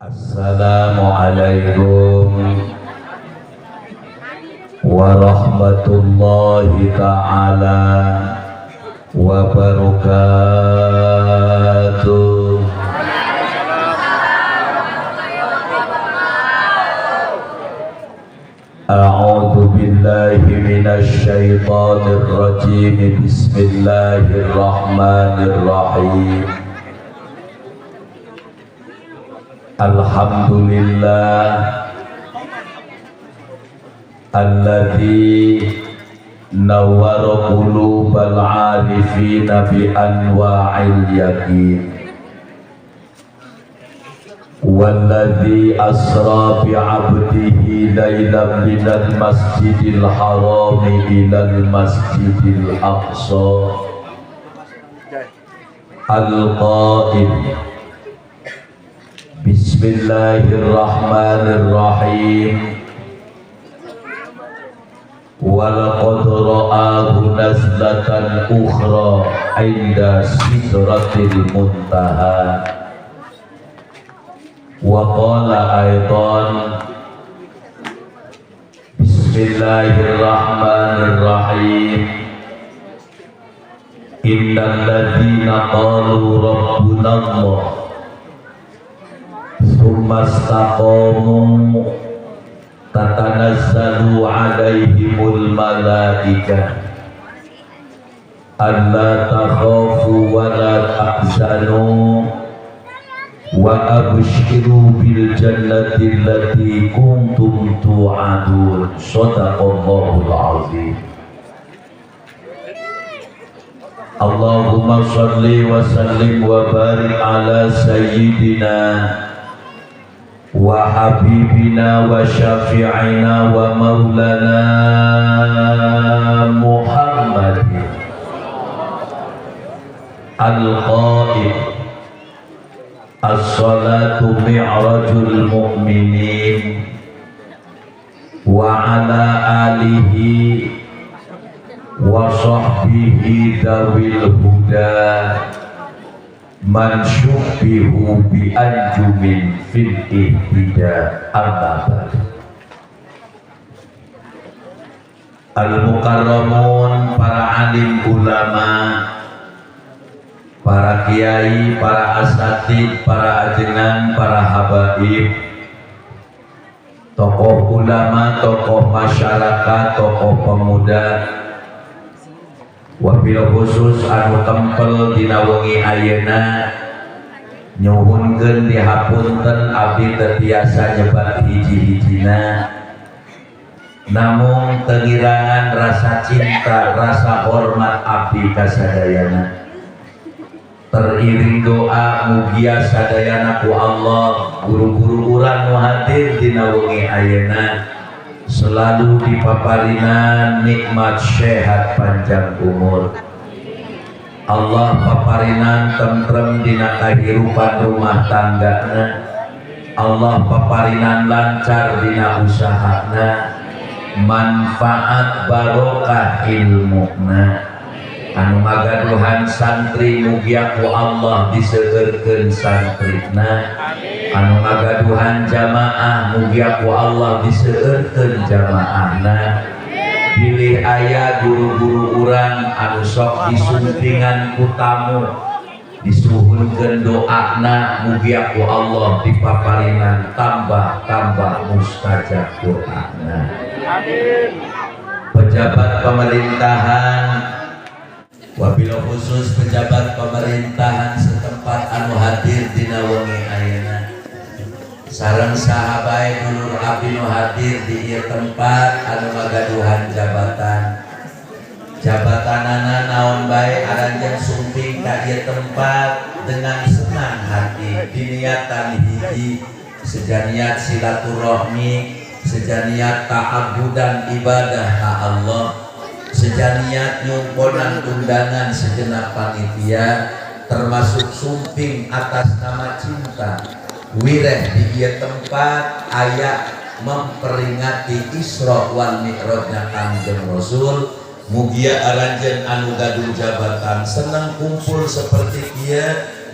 Assalamualaikum warahmatullahi taala wabarakatuh. A'udzu billahi minasy syaithanir rajim. Bismillahirrahmanirrahim. Alhamdulillah alladzi nawwara qulubal arifina bi anwa'il yaqin walladzi asra bi 'abdihi lailan minal masjidil harami ilal masjidil aqsa al-qa'im. Bismillahirrahmanirrahim. Walaqad ra'ahu nazlatan ukhra 'inda sidratil muntaha. Wa qala aidan bismillahirrahmanirrahim. Innal ladzina qalu rabbuna Allah tsumma istaqamu tatanazzalu alaihimul malaikah alla takhafu wa la tahzanu wa abshiru bil jannati allati kuntum tu'adun. Shadaqallahul azim. Allahumma shalli wa sallim wa barik ala sayyidina wa habibina wa syafi'ina wa maulana Muhammadin al-qa'im. As-salatu mi'rajul mu'minin wa ala alihi wa sahbihi dawil huda man syubbihu bi anjumin fil ihtida. Amma ba'd. Al-mukarramun, para alim ulama, para kiai, para asatid, para ajengan, para habaib, tokoh ulama, tokoh masyarakat, tokoh pemuda, wabil khusus anu tempel dina wengi ayeuna, nyuhunkeun dihapunten abdi teu tiasa nyebat hiji-hijina, namung tengirangan rasa cinta, rasa hormat abdi ka sadayana. Teriring doa mugia sadayana ku Allah, guru-guru urang nu hadir dina wengi ayeuna selalu dipaparinan nikmat sehat panjang umur. Allah paparinan tentrem dina kahirupan rumah tanggana. Allah paparinan lancar dina usahana, manfaat barokah ilmuna. Anu ngagaduhan santri mugia ku Allah diseueurkeun santrina. Anu ngagaduhan jamaah mugia ku Allah diseueurkeun jamaahna. Bilih aya guru-guru urang anu sok disumpingan ku tamu, disuhunkeun doana mugia ku Allah dipaparinan tambah-tambah mustajab doana. Amin. Pejabat pemerintahan, wabil khusus pejabat pemerintahan setempat anu hadir dina wengi ayeuna, sareng sahabat dulur abdi nu hadir di ieu tempat anu ngagaduhan jabatan, jabatanana naon bae, aranjeun sumping ka ieu tempat dengan senang hati, diniatan hiji, sejaniat silaturahmi, sejaniat ta'abudan ibadah ka Allah, sejaniat nyumponan undangan segenap panitia, termasuk sumping atas nama cinta wireh di ieu tempat aya memperingati Isra wal Mi'rajnya Kangjeng Rasul. Mugia aranjeun anu gaduh jabatan seneng kumpul seperti ieu,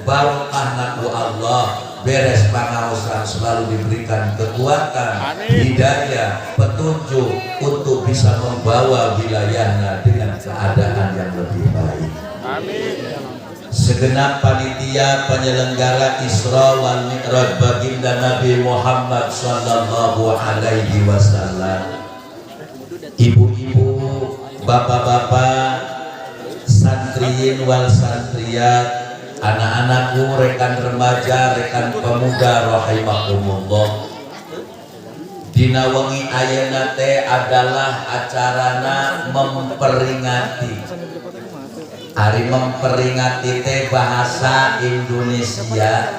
barokah ku Allah. beres pangaosan selalu diberikan kekuatan, hidayah, petunjuk untuk bisa membawa wilayahnya dengan keadaan yang lebih baik. Amin. Segenap panitia penyelenggara Isra wal Mi'raj baginda Nabi Muhammad sallallahu alaihi wasallam, ibu-ibu, bapak-bapak, santriyin wal santriyat, anak-anakku, rekan remaja, rekan pemuda rahimakumullah. Dina wengi ayeuna teh adalah acarana memperingati. Ari memperingati teh bahasa Indonesia,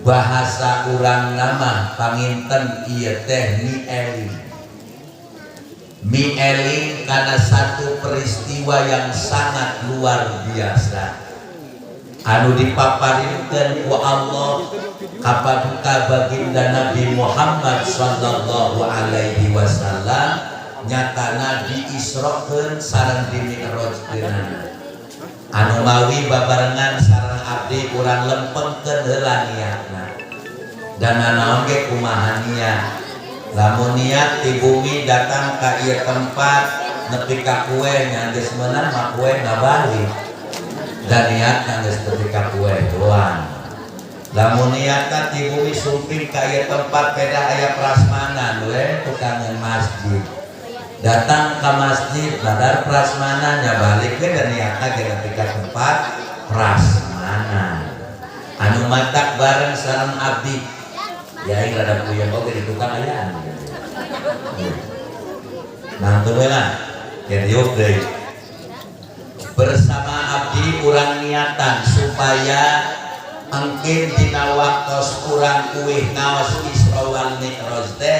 bahasa urang nama panginten ieu teh mieling. Mieling karena satu peristiwa yang sangat luar biasa anu dipaparinkeun ku Allah ka paduka baginda Nabi Muhammad sallallahu alaihi wasallam, nyatana diisrokeun sareng dimi'rajkeunana. Anu mawi babarengan sareng abdi, urang lempengkeun heula niatna dan naon ge kumaha niat. Lamun niat di bumi datang ka ieu tempat nepi ka kue nya geus meunang mah kue ngabalik dan niat geus nepi ka kue doang. Lamun niatna di bumi sumping ka ieu tempat beda aya prasmanan we tukangan masjid, datang ke masjid badar prasmanan nya balik we dan niatna ge nepi ka tempat prasmanan. Anu matak bareng sareng abdi ya aing rada puyeng oge di tukang ayaan. Nah, we lah diuk deui bersama abdi, urang niatan supaya engkin dina waktos urang uih ngaos Isra wal Mi'raj teh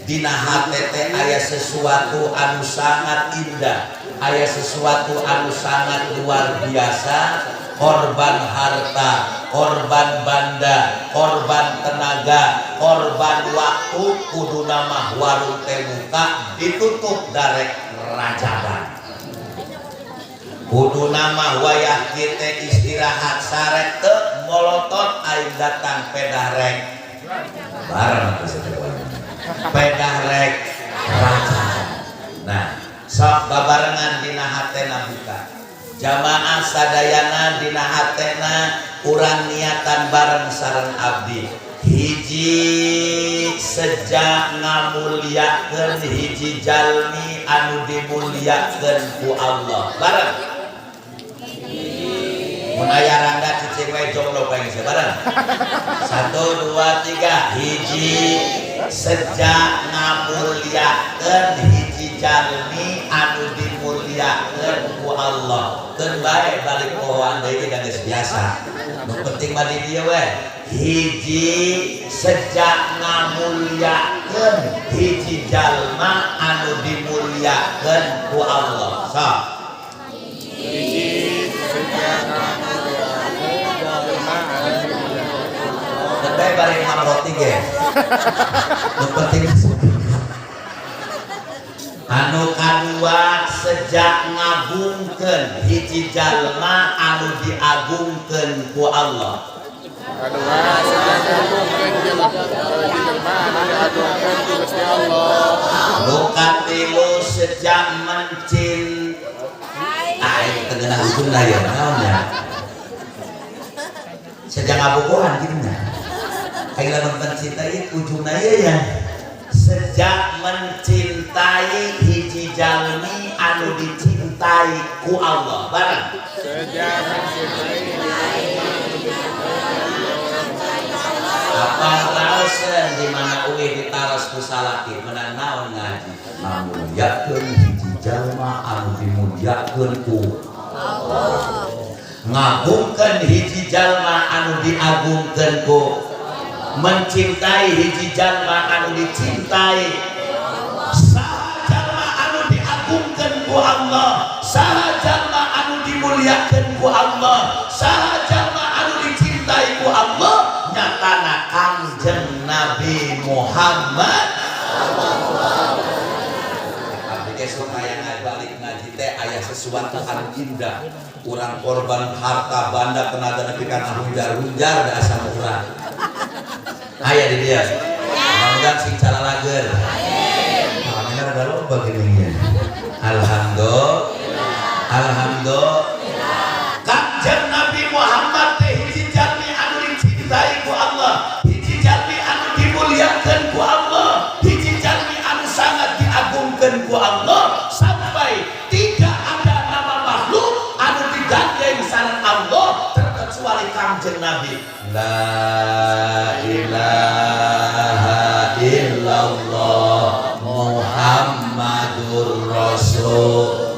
dina hate teh aya sesuatu anu sangat indah, aya sesuatu anu sangat luar biasa. Korban harta, korban banda, korban tenaga, korban waktu, kudu nama warung teh buka ditutup darek rajaban, kudu nama wayah kita istirahat sarek teu molotot aing datang pedah rek bareng atuh pedah rek rajaban. Nah, sok babarengan dina hatena buka, jamaah sadayana dina hatena urang niatan bareng sareng abdi. Hiji, sejak ngamuliakeun hiji jalmi anu dimuliakeun ku Allah. Bareng, mun aya rangga cicing we, jomblo paling geus. Bareng, satu, dua, tiga. Hiji, sejak ngamuliakeun hiji jalmi anu dimuliakeun ku Allah. Keun bae balik pohoan deui da geus biasa, nu penting mah di dieu we. Hiji, sejak ngamuliakeun hiji jalma anu dimuliakeun ku Allah. Sok. Hiji, sejak ngamuliakeun jelema anu dimuliakeun. Keun bae bari imam roti ge, nu penting. Anu kadua, sejak ngagungkeun hiji jalma anu diagungkeun ku Allah. Kadua, sejak ngagungkeun jelema jelema anu diagungkeun ku Gusti Allah. Nu katilu, sejak mencin aing teu ujungna ya naon ya, sejak ngabogohan kitu nya aing lamun mencintai ujungna ieu ya, sejak mencintai hiji jalmi anu dicintai ku Allah. Bareng. Sejak mencintai Apa raoseun di mana uih ditaros ku salaki, menang naon ngaji? Ngamuliakeun hiji jalma anu dimuliakeun ku Allah, ngagungkeun hiji jalma anu diagungkeun ku, mencintai hiji jalma anu dicintai. Saha jalma anu diagungkeun ku Allah? Saha jalma anu dimuliakeun ku Allah? Saha jalma anu dicintai ku Allah? Nyatana Kangjeng Nabi Muhammad. Abdi ge sok aya balik ngaji teh aya sesuatu anu indah. Urang korban harta banda tenaga nepi ka hunjar-hunjar da asa urang. Aya di dia. Mudah-mudahan sing calalager. Amin. Ada loba gini ya. Alhamdulillah. Alhamdulillah. Kanjeng Nabi Muhammad teh hiji jalmi anu dicintai ku Allah, hiji jalmi anu dimuliakeun ku Allah, hiji jalmi anu sangat diagungkeun ku Allah, sampai tidak ada nama makhluk anu digandeng sareng Allah terkecuali Kanjeng Nabi. La ilaha illallah Muhammadur Rasul.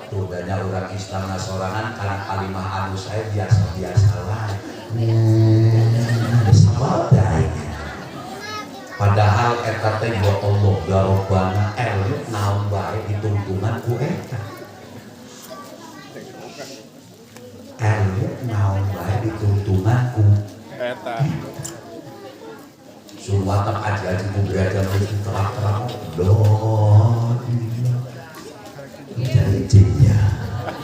Tudanya orang Islam sorangan karena kalimah anu saya biasa-biasa lah. Sama. Padahal eta teh ya Allah ya Rabbana, elit naon bae ditungtungan ku eta. Elit naon bae ditungtungan ku eta. Suwatan aji-aji ku gereja mesti terang-terang doh. Jadi ya.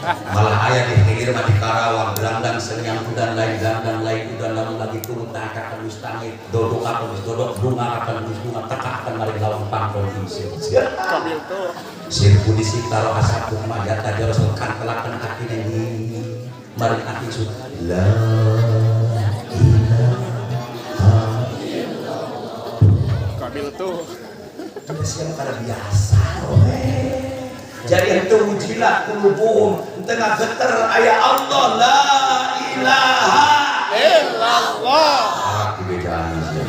Malah aya di pinggir mah di Karawang gerandang sengyang udan lain gandang lain udan, lamun lagi turun tak akan geus tangit dodok akan geus dodok bunga akan geus bunga teka akan maring lawang pangkon insin. Kabil tuh. Sirku disitaro asapun majata jarasul kan telakan atine maring ati su la ilaha. Kabil tuh. Siapa kada biasa we. Jadi itu wujilat qulubuhum tengah geter aya Allah la ilaha illallah. Ah, dibedaan sih.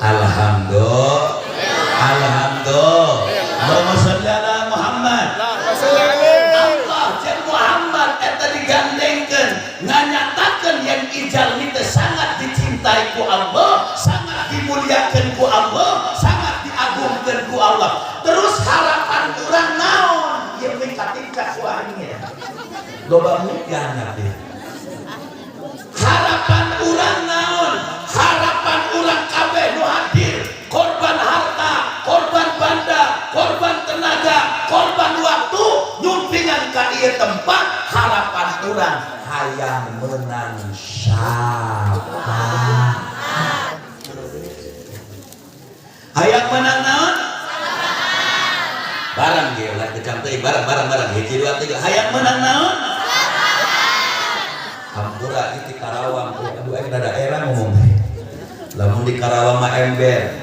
Alhamdulillah. Alhamdulillah. Allahumma sholli ala Muhammad. Allahumma sholli alaihi. Allah jeung Muhammad eta digandengkeun nganyatakeun yang jalmi teh sangat dicintai ku Allah, sangat dimuliakeun ku Allah, sangat diagungkeun ku Allah. Terus harapan urang naon? Ieu mah katingkah ku aing nya. Loba mugana teh. Harapan urang naon? Harapan urang kabeh nu hadir, korban harta, korban banda, korban tenaga, korban waktu nyumpingan ka ieu tempat, harapan urang hayang menang syafaat. Hayang menang naon? Barang ge ulah kejam teuing, barang barang barang, hiji dua tiga, hayang menang naon? Hampura, itu di Karawang. Aduh, aing da daerah ngomong teh. Lamun di Karawang mah ember,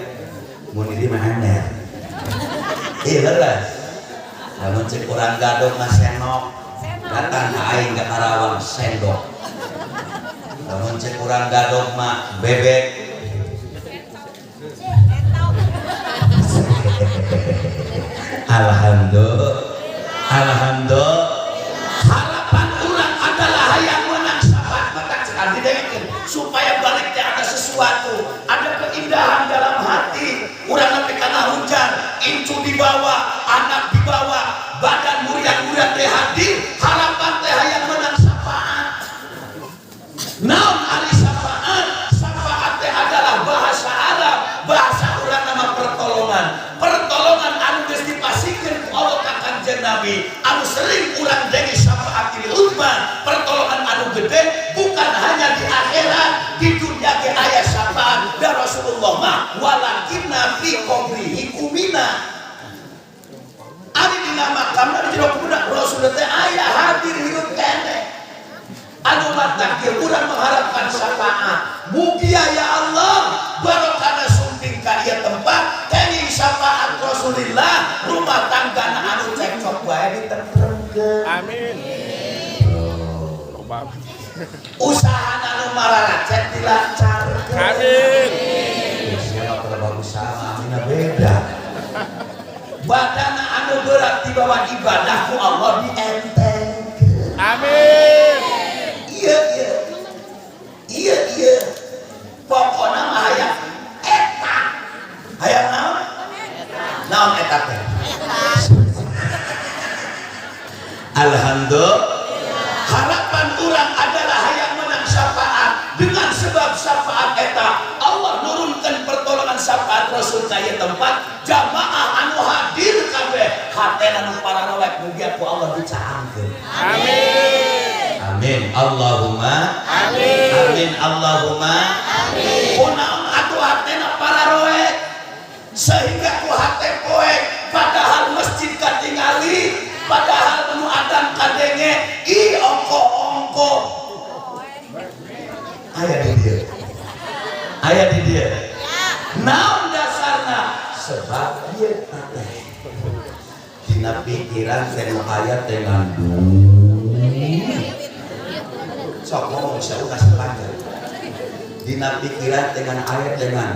mun di mah ember. Iya leres. Lamun cek urang gadog mah senok, datang ka aing ke Karawang sendok. Lamun cek urang gadog mah bebek. Alhamdulillah. Alhamdulillah. Harapan urang adalah hayang menang syafaat, maka cek didengekeun supaya baliknya ada sesuatu, ada keindahan dalam hati. Urang nepi kana hujan, incu dibawa, anak dibawa, badan muriang-muriang teh hadir, harapan teh hayang menang syafaat. Naon ari syafaat? Syafaat teh adalah bahasa Arab, bahasa urang nama pertolongan. Pertolongan anu geus dipasikeun ku Allah ka Kanjeng Nabi, anu sering urang denge syafaat di uzma, pertolongan anu gede bukan hanya di akhirat, di dunia ge aya syafaat. Da Rasulullah mah walakinna fi qabrihi umina. Ari dina makamna di jero kuburan Rasulullah teh aya hadir hirup keneh. Anu matak ieu urang mengharapkan syafaat. Mugia ya Allah barokana sumping ka ieu tempat kenging syafaat Rasulillah, rumah tangga anu cekcok bae ditentremkeun. Amin. Loba. Usaha anu mararacet dilancarkeun. Amin. Siapa kalau usaha amina beda. Badana anu berat di bawah ibadah ku Allah dientengkeun. Amin. Iya iya iya iya, pokoknya mah hayang eta, hayang naon naon eta teh. Alhamdulillah. Harapan urang adalah hayang menang syafaat, dengan sebab syafaat eta Allah nurunkan pertolongan syafaat Rasul ka ieu tempat, jamaah anu hadir kabeh hatena nu pararawek mugia ku Allah dicaangkeun. Amin. Amin Allahumma Amin. amin Allahumma amin. Kunaon atuh hatena pararoek sehingga ku hate poek, padahal masjid katingali, padahal nu adan kadenge, ih ongko-ongko. Aya di dieu, aya di dieu. Naon dasarna? Sebab ieu teh dina pikiran teh nu aya teh ngandung. Sok ngomong saya kasih panjang. Dina pikiran dengan ayat dengan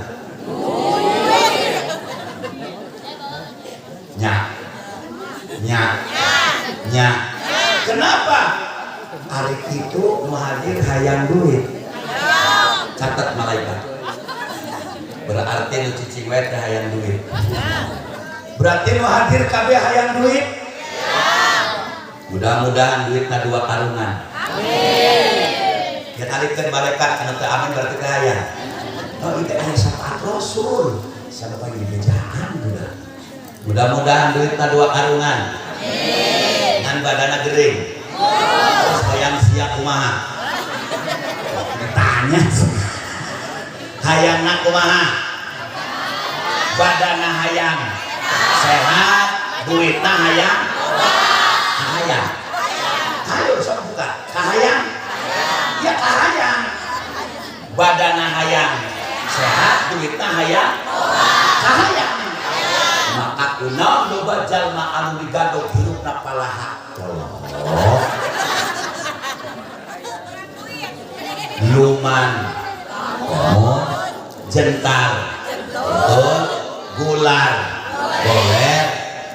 nya nya nya. Kenapa? Ari kitu nu hadir hayang duit. Catat malaikat. Berarti nu cicing we teh hayang duit. Berarti nu hadir kabeh hayang duit. Mudah-mudahan duitna dua karungan. Amin. Ya talikeun malaikat anu teu amin berarti teh hayang. Oh, itu aya syafaat Rasul. Siapa pagi dibejaan udah. Mudah-mudahan duitna dua karungan. Amin. Ngan badana gering. Terus hayang sia kumaha? Ditanya. Hayangna kumaha? Badana hayang sehat, duitna hayang kahayang. Ayo sok buka. Kahayang. Ya kahayang. Badana hayang sehat, duitna hayang kahayang. Maka kunaon loba jalma anu digadog hirupna palaha kolot. Luman oh, jentar betul, gular goler,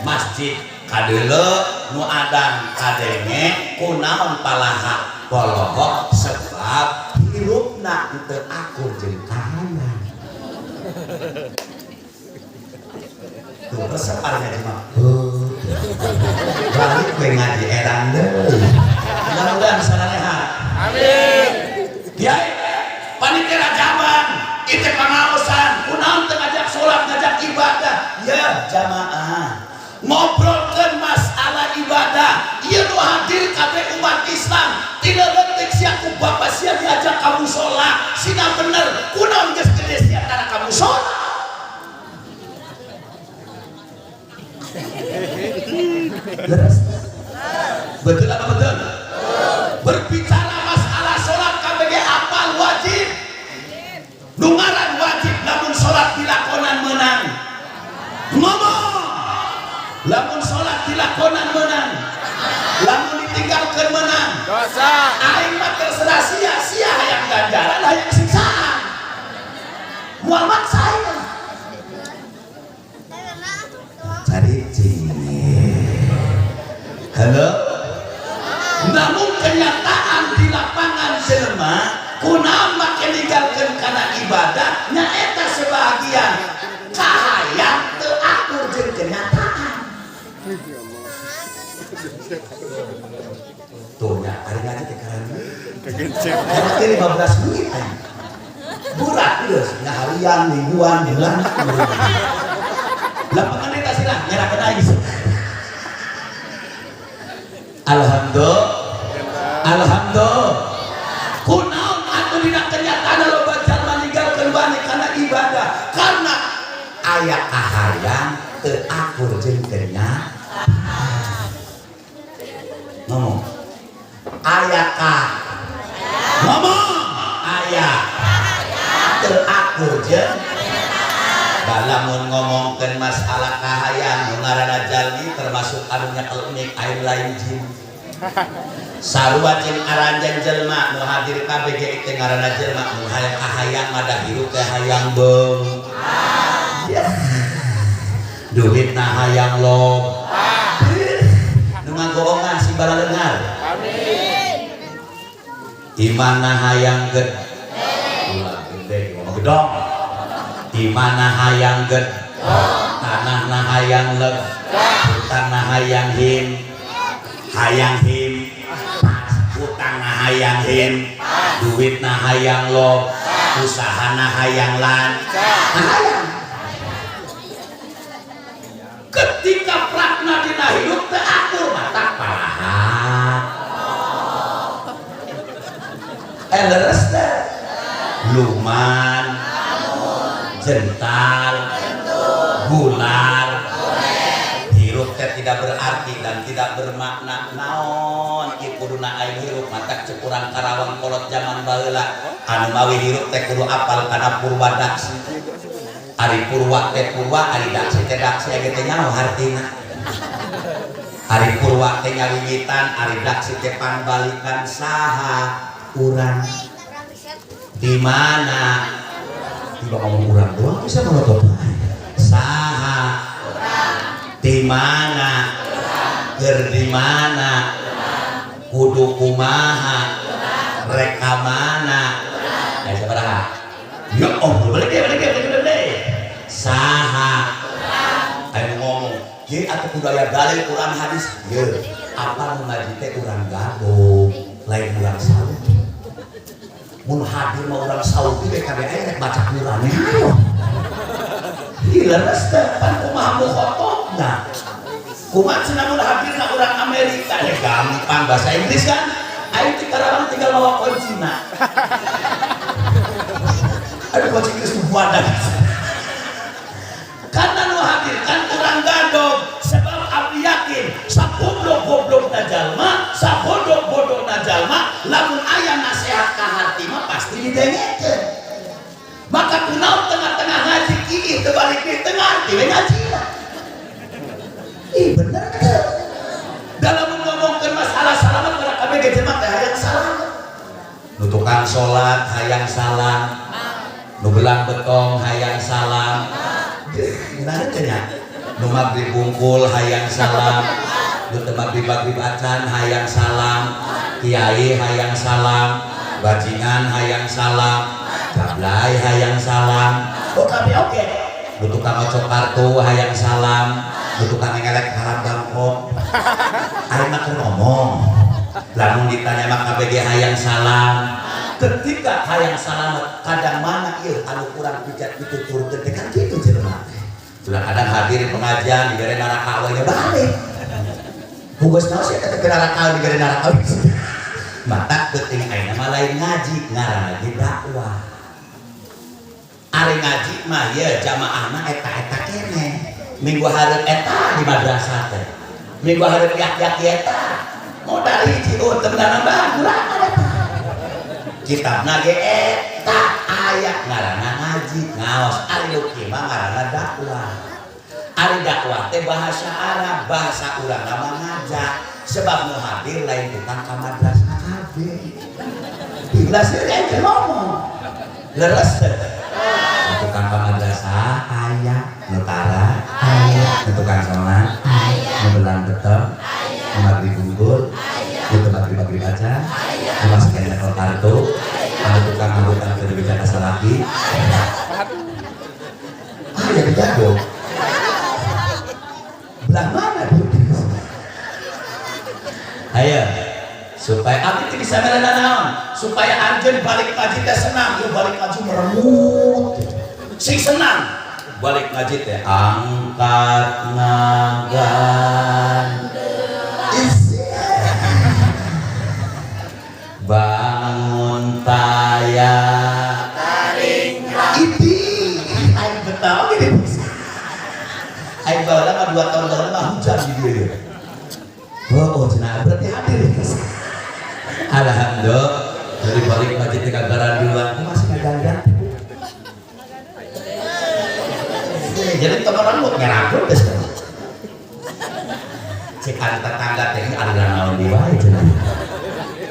masjid kadeuleu, nu adan kadenge, kunaon palaha polohok? Sebab hirupna teu akur jeung kahayang. Tuh resep ari ngaji mah. Balik we ngaji erang deui. Mudah-mudahan sararehat. Amin. Kiai, panitia rajaban, itu pengaosan, kunaon teu ngajak sholat, ngajak ibadah. Ya jamaah, ngobrolkeun masalah ibadah. Ieu nu hadir kabeh umat Islam, tidak leutik sia ku bapak sia diajak ka mushola, sina bener, kunaon geus gede sia tara ka mushola. Leres. Betul apa betul? Berbicara masalah sholat KBG apal wajib. Nu ngaran wajib lamun sholat dilakonan menang. Ngomong. Lamun sholat dilakonan menang. Lamun ditinggalkan menang. Dosa. Aing mah terserah sia, sia hayang ganjaran hayang siksaan. Moal maksa aing mah. Cari cing. Halo. Namun kenyataan di lapangan jelema kunaon make ninggalkeun kana ibadah nyaeta sebagian kahayang teu akur jeung kenyataan. Tuh nya ari ngaji teh karena Kegencet. karena 15 menit aing. Berat geus nya harian, mingguan, bulan. Lapangan eta sih lah nyerakeun aing. Alhamdulillah. Alhamdulillah. Kunaon atuh dina kenyataan loba jalma ninggalkeun wani kana ibadah karena aya kahayang teu akur jeung kenyataan. Ngomong. Aya ka. Ngomong. Aya teu akur jeung lamun ngomongkeun masalah kahayang nu ngaranna jalmi termasuk anu nyekel mik aing lain jin. Sarua jeung aranjeun jelema nu hadir kabeh ge teh ngaranna jelema nu hayang kahayang mah da hirup teh hayang beung. Duitna hayang lob. Nu ngagoongan si balalengar. Amin. Imana hayang gede. Ulah gede ngomong gedong. Imana hayang gede. Tanahna hayang leg. Hutangna hayang him. Hayang him. Hutangna hayang him. Duitna hayang lob. Usahana hayang lan. Hayang. Ketika prakna dina hirup teu akur mata palaha. Leres teh. Luman. Jental, gular. Hirup teh tidak berarti dan tidak bermakna. Naon ieu kuduna aing hirup? Matak cek urang Karawang kolot zaman baheula, anu mawi hirup teh kudu apal kana purwadaksi. Ari purwa teh purwa, ari daksi teh daksi, aya teh nyaho hartina. Ari purwa teh nyawiwitan, ari daksi teh pangbalikan. Saha urang, di mana? Tiba ngomong urang doang bisa melotot. Saha, di mana, keur di mana, kudu kumaha, rek ka mana? Ya, sabaraha? Ya Allah, balik deh, balik deh, balik deh, balik. Saha? Ayo ngomong ye atuh, kudu aya dalil Quran hadis ye. Apa nu ngaji teh urang Gadog, lain urang Saudi. Mun hadir mah urang Saudi we kabeh aya rek baca Quran. Ayo. Gila leres teh, pan kumaha mukhotobna? Kumaha cenah mun hadirna urang Amerika? Ya gampang, bahasa Inggris kan. Aing di Karawang tinggal bawa kuncina. Aduh, kunci Inggris buadan. Karena nu hadir kan urang Gadog, sebab abdi yakin sagoblok-goblokna jalma, sabodoh-bodohna jalma, lamun aya nasihat ka hati mah pasti didengekeun. Maka kunaon tengah-tengah ngaji kieu teu balik di tengah ti we ngaji. Ih, bener teu? Dalam ngomongkeun masalah salamat, pada kabeh ge jelema teh hayang salamat. Nu tukang salat hayang salam, nu belang betong hayang salam. Gimana teh nya? Nu magrib bungkul hayang salam, nu teu magrib magrib acan hayang salam, kiai hayang salam, bajingan hayang salam, jablay hayang salam. Oh, kabeh oke. Nu tukang ngocok kartu hayang salam, nu tukang ngelek harap bangkok. Aing mah keur ngomong. Lamun ditanya mah kabeh ge hayang salam. Ketika hayang salamet, kadang mana ieu anu kurang pijat dituturkeun teh, kan kitu jelema teh. Sudah kadang hadir di pengajian dibere neraka we balik. Bungkus naon sih eta teh neraka, dibere neraka. Mata penting ayeuna mah lain ngaji, ngaranna ge dakwah. Ari ngaji mah ye jamaahna eta-eta keneh. Minggu hareup eta di madrasah teh. Minggu hareup yak-yak eta. Modal hiji, oh teu nambah kurangan eta. Kitabna ge eta aya, ngaranna ngaji ngaos. Ari nu kieu mah ngaranna dakwah. Ari dakwah teh bahasa Arab, bahasa urang mah ngajak. Sebab nu hadir lain tukang ka madrasah kabeh. Jelas ya aing ngomong. Leres teh? Nu tukang ka madrasah aya, nu tara aya, nu tukang salat aya, nu belang betong, nu magrib unggul, nu teu magrib magrib acan, nu masih kena nyekel kartu, anu tukang anggutan teu bicara salaki. Ah, jadi jago. Belah mana tuh? Ayo, supaya abdi teh bisa mere naon? Supaya anjeun balik ngaji teh senang, yuk balik ngaji merengut. Sing senang. Balik ngaji teh angkat ngagan. Isi. Bangun taya. Iti, aing betah oge deh. Aing baheula mah 2 tahun baheula mah hujan di dieu. Oh, cenah berarti hadir. Alhamdulillah. Dari balik masjid ke dua, aku masih ngaganggan. Jadi teman rambut ngerambut geus. Cek tetangga teh, aliran naon di wae cenah.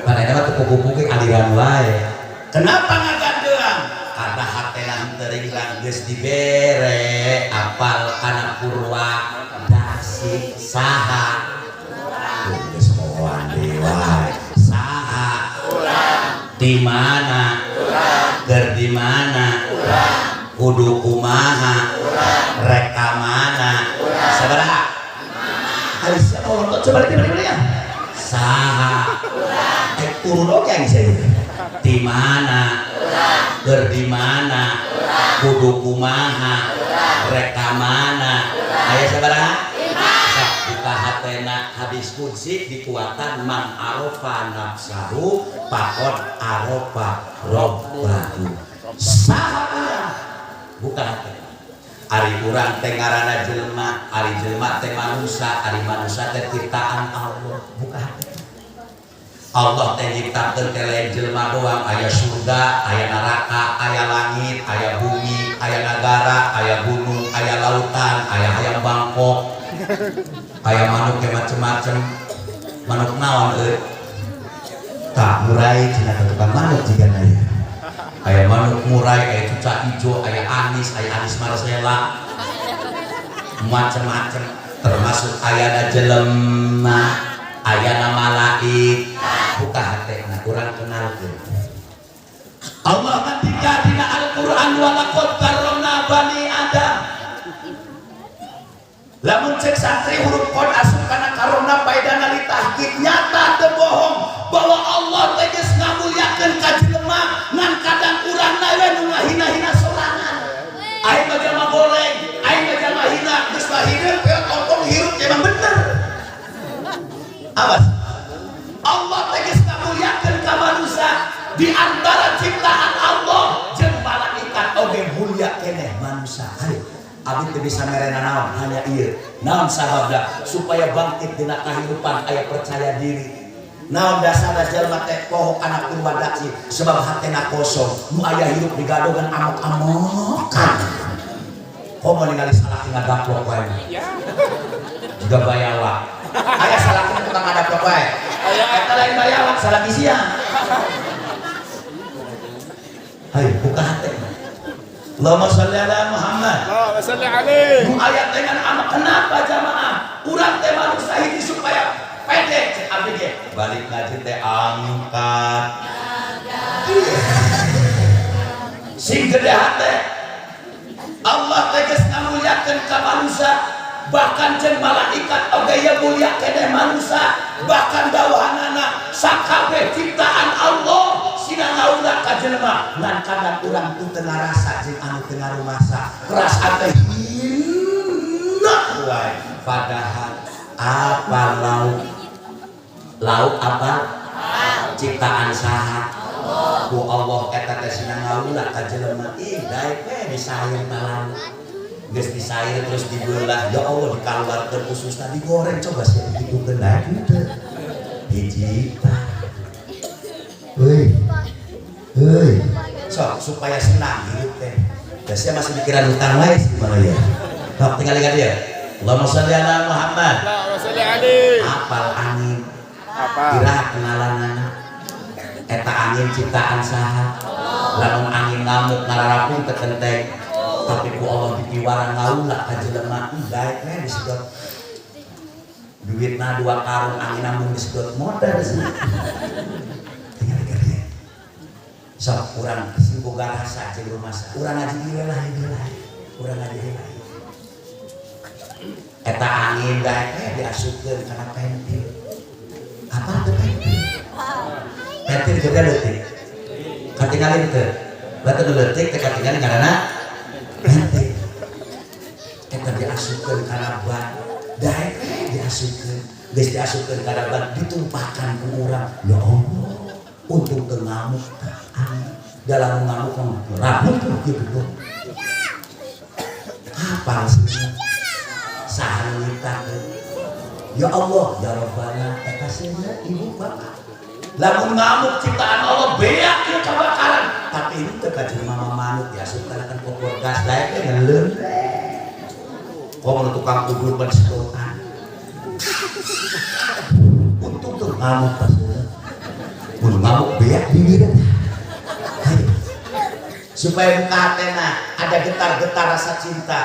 Mana mah teu kupu-kupu aliran wae. Kenapa ngagandeang? Karena hatena henteu ringlang, geus dibere apal kana purwa dasi. Saha? Geus moal deui wae. Saha? Di mana? Keur di mana? Kudu kumaha? Rek ka mana? Sabaraha? Ari siapa ngomong? Coba lagi, balik ya. Saha? Eh, turun oke yang saya. Di mana? Keur di mana? Kudu kumaha? Rek ka mana? Aya sabaraha? Sok buka hatena. Hadis qudsi dikuatan, man arofa nafsahu faqod arofa robbahu. Saha urang? Buka hati. Ari urang teh ngaranna jelema, ari jelema teh manusia, ari manusia teh ciptaan Allah. Buka hati. Allah teh nyiptakeun teh lain jelema doang, aya surga, aya neraka, aya langit, aya bumi, aya nagara, aya gunung, aya lautan, aya hayam Bangkok, aya manuk yang macem-macem. Manuk naon euy? Tak murai cenah ka tukang manuk jigana ya. Aya manuk murai, aya cucak ijo, aya anis Marcella, macem-macem, termasuk ayana jelema, ayana malaik. Buka hatena, urang kenalkeun. Allah ngendika dina Al-Qur'an, walaqad karramna bani Adam. Lamun cek santri huruf qad asup kana karomna paedana li tahqiq, nyata teu bohong bahwa Allah teh geus ngamuliakeun ka jelema, ngan kadang urangna we nu ngahina-hina sorangan. Aing mah jelema goreng, aing mah jelema hina, geus mah hideung peot ompong hirup emang bener. Awas. Allah teh geus ngamuliakeun ka manusia, di antara ciptaan Allah jeung malaikat oge mulia keneh manusia. Ayo, abdi teu bisa merena naon, hanya ieu. Naon sababna? Supaya bangkit dina kahirupan aya percaya diri. Naon dasarna jelema teh poho kana purwadaksi? Sebab hatena kosong. Nu aya hirup digadogan amok-amokan. Komo ningali salaki ngagaplok wae. Jiga bayawak. Aya salaki tukang ngadaplok wae. Eta lain bayawak, salaki siang. Hayo, buka hati. Allahumma sholli ala Muhammad. Allahumma sholli alaihi. Nu ayat dengan amak kenapa jamaah? Urang teh manusia hiji supaya pede cek abdi ge. Balik ngaji teh angkat. Sing gede hate. Allah teh geus ngamuliakeun ka manusia, bahkan jeung malaikat oge ye mulia keneh manusia, bahkan dawuhanana sakabeh ciptaan Allah sina ngaula ka jelema, ngan kadang urang teu teu ngarasa jeung anu teu ngarumasa, perasaan teh hina wae, padahal apa lauk lauk apa ciptaan saha? Ku Allah eta teh sina ngaula ka jelema. Ih, daek we disair talalu, geus disair terus dibelah, ya Allah, dikaluarkeun ususna, digoreng, coba sih dihitungkeun, daek henteu hiji. Heuy heuy, sok supaya senang hidup teh. Da sia masih mikiran hutang wae sih gimana ya. Sok tinggal lihat dia. Allahumma sholli ala Muhammad. Allahumma sholli alaihi. Apal angin? Apa? Kira kenalanana eta angin ciptaan saha? Lamun angin ngamuk ngararapung teu kenteng, tapi ku Allah dipiwarang ngaula ka jelema. Ih, daek we disedot duitna dua karung, angin nambung disedot modal sih. Tinggal dia. Sok urang sing boga rasa jeung rumasa, urang ngaji ieu lah, ieu lah, urang ngaji ieu lah. Eta angin daek we diasupkeun kana pentil. Apa teu pentil? Pentil juga leutik, katingalin teu? Batu nu leutik teh katingalin, ngaranna pentil. Eta diasupkeun kana ban, daek we diasupkeun. Geus diasupkeun kana ban, ditumpahkan ku urang. Ya Allah, untung teu ngamuk angin. Dalam ngamuk mah rabuh gitu. Apa sih saha nu nyiptakeun? Ya Allah, ya Rabbana. Eta seuneu ibu bapak, lamun ngamuk ciptaan Allah beak ieu kebakaran, tapi ini teh ka jelema manuk diasup kana kan kompor gas, daek we ngeleun. Komo tukang kubur ban sedotan. Untung tuh ngamuk pas mun ngamuk beak bibir. Ayo. Supaya buka hatena, ada getar-getar rasa cinta,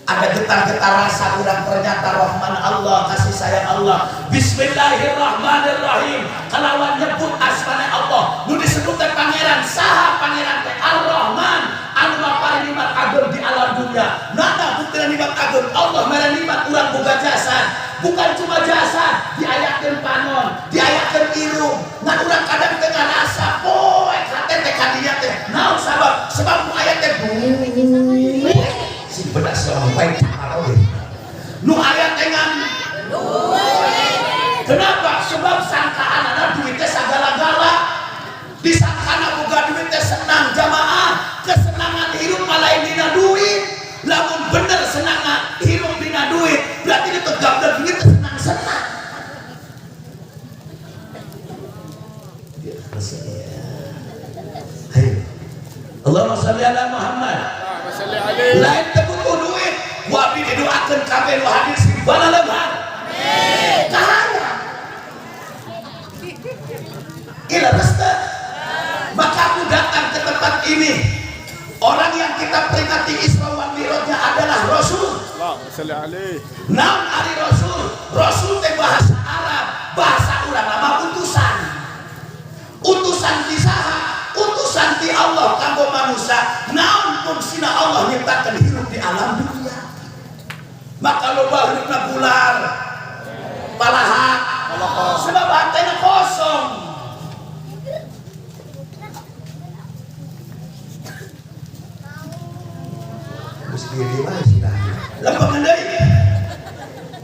ada getar-getar rasa urang ternyata Rahman Allah, kasih sayang Allah. Bismillahirrahmanirrahim, kalawan nyebut asmane Allah. Nu disebut teh pangeran saha? Pangeran teh Ar-Rahman, anu maparin nikmat agung di alam dunia. Nana bukti nikmat agung Allah mere nikmat urang boga jasad. Bukan cuma jasad, diayakeun panon, diayakeun irung, ngan urang kadang teu ngarasa poek hate teh ka dinya teh. Naon sabab? Sebab nu aya teh duit si bedak seorang baik oge. Nu aya teh ngan. Kenapa? Sebab sangkaan anak duit teh sagala-gala. Disangkana boga duit teh senang jamaah. Kesenangan hidup malah Muhammad. Allahumma shalli alaihi. Lain teu butuh duit, ku abdi didoakeun kabeh nu hadir sing balaleumhan. Amin. Kahayang. Gila resta. Maka aku datang ke tempat ini. Orang yang kita peringati Isra wal Mi'rajnya adalah Rasul. Allahumma shalli alaihi. Naon ari Rasul? Rasul teh bahasa Arab, bahasa urang nama utusan. Utusan ti saha? Utusan ti Allah kanggo manusia. Naon fungsina Allah nyiptakeun hirup di alam dunia? Maka loba hirupna bular, palahak, sebab hatena kosong. Geus diri wae sih. Lempengan deui.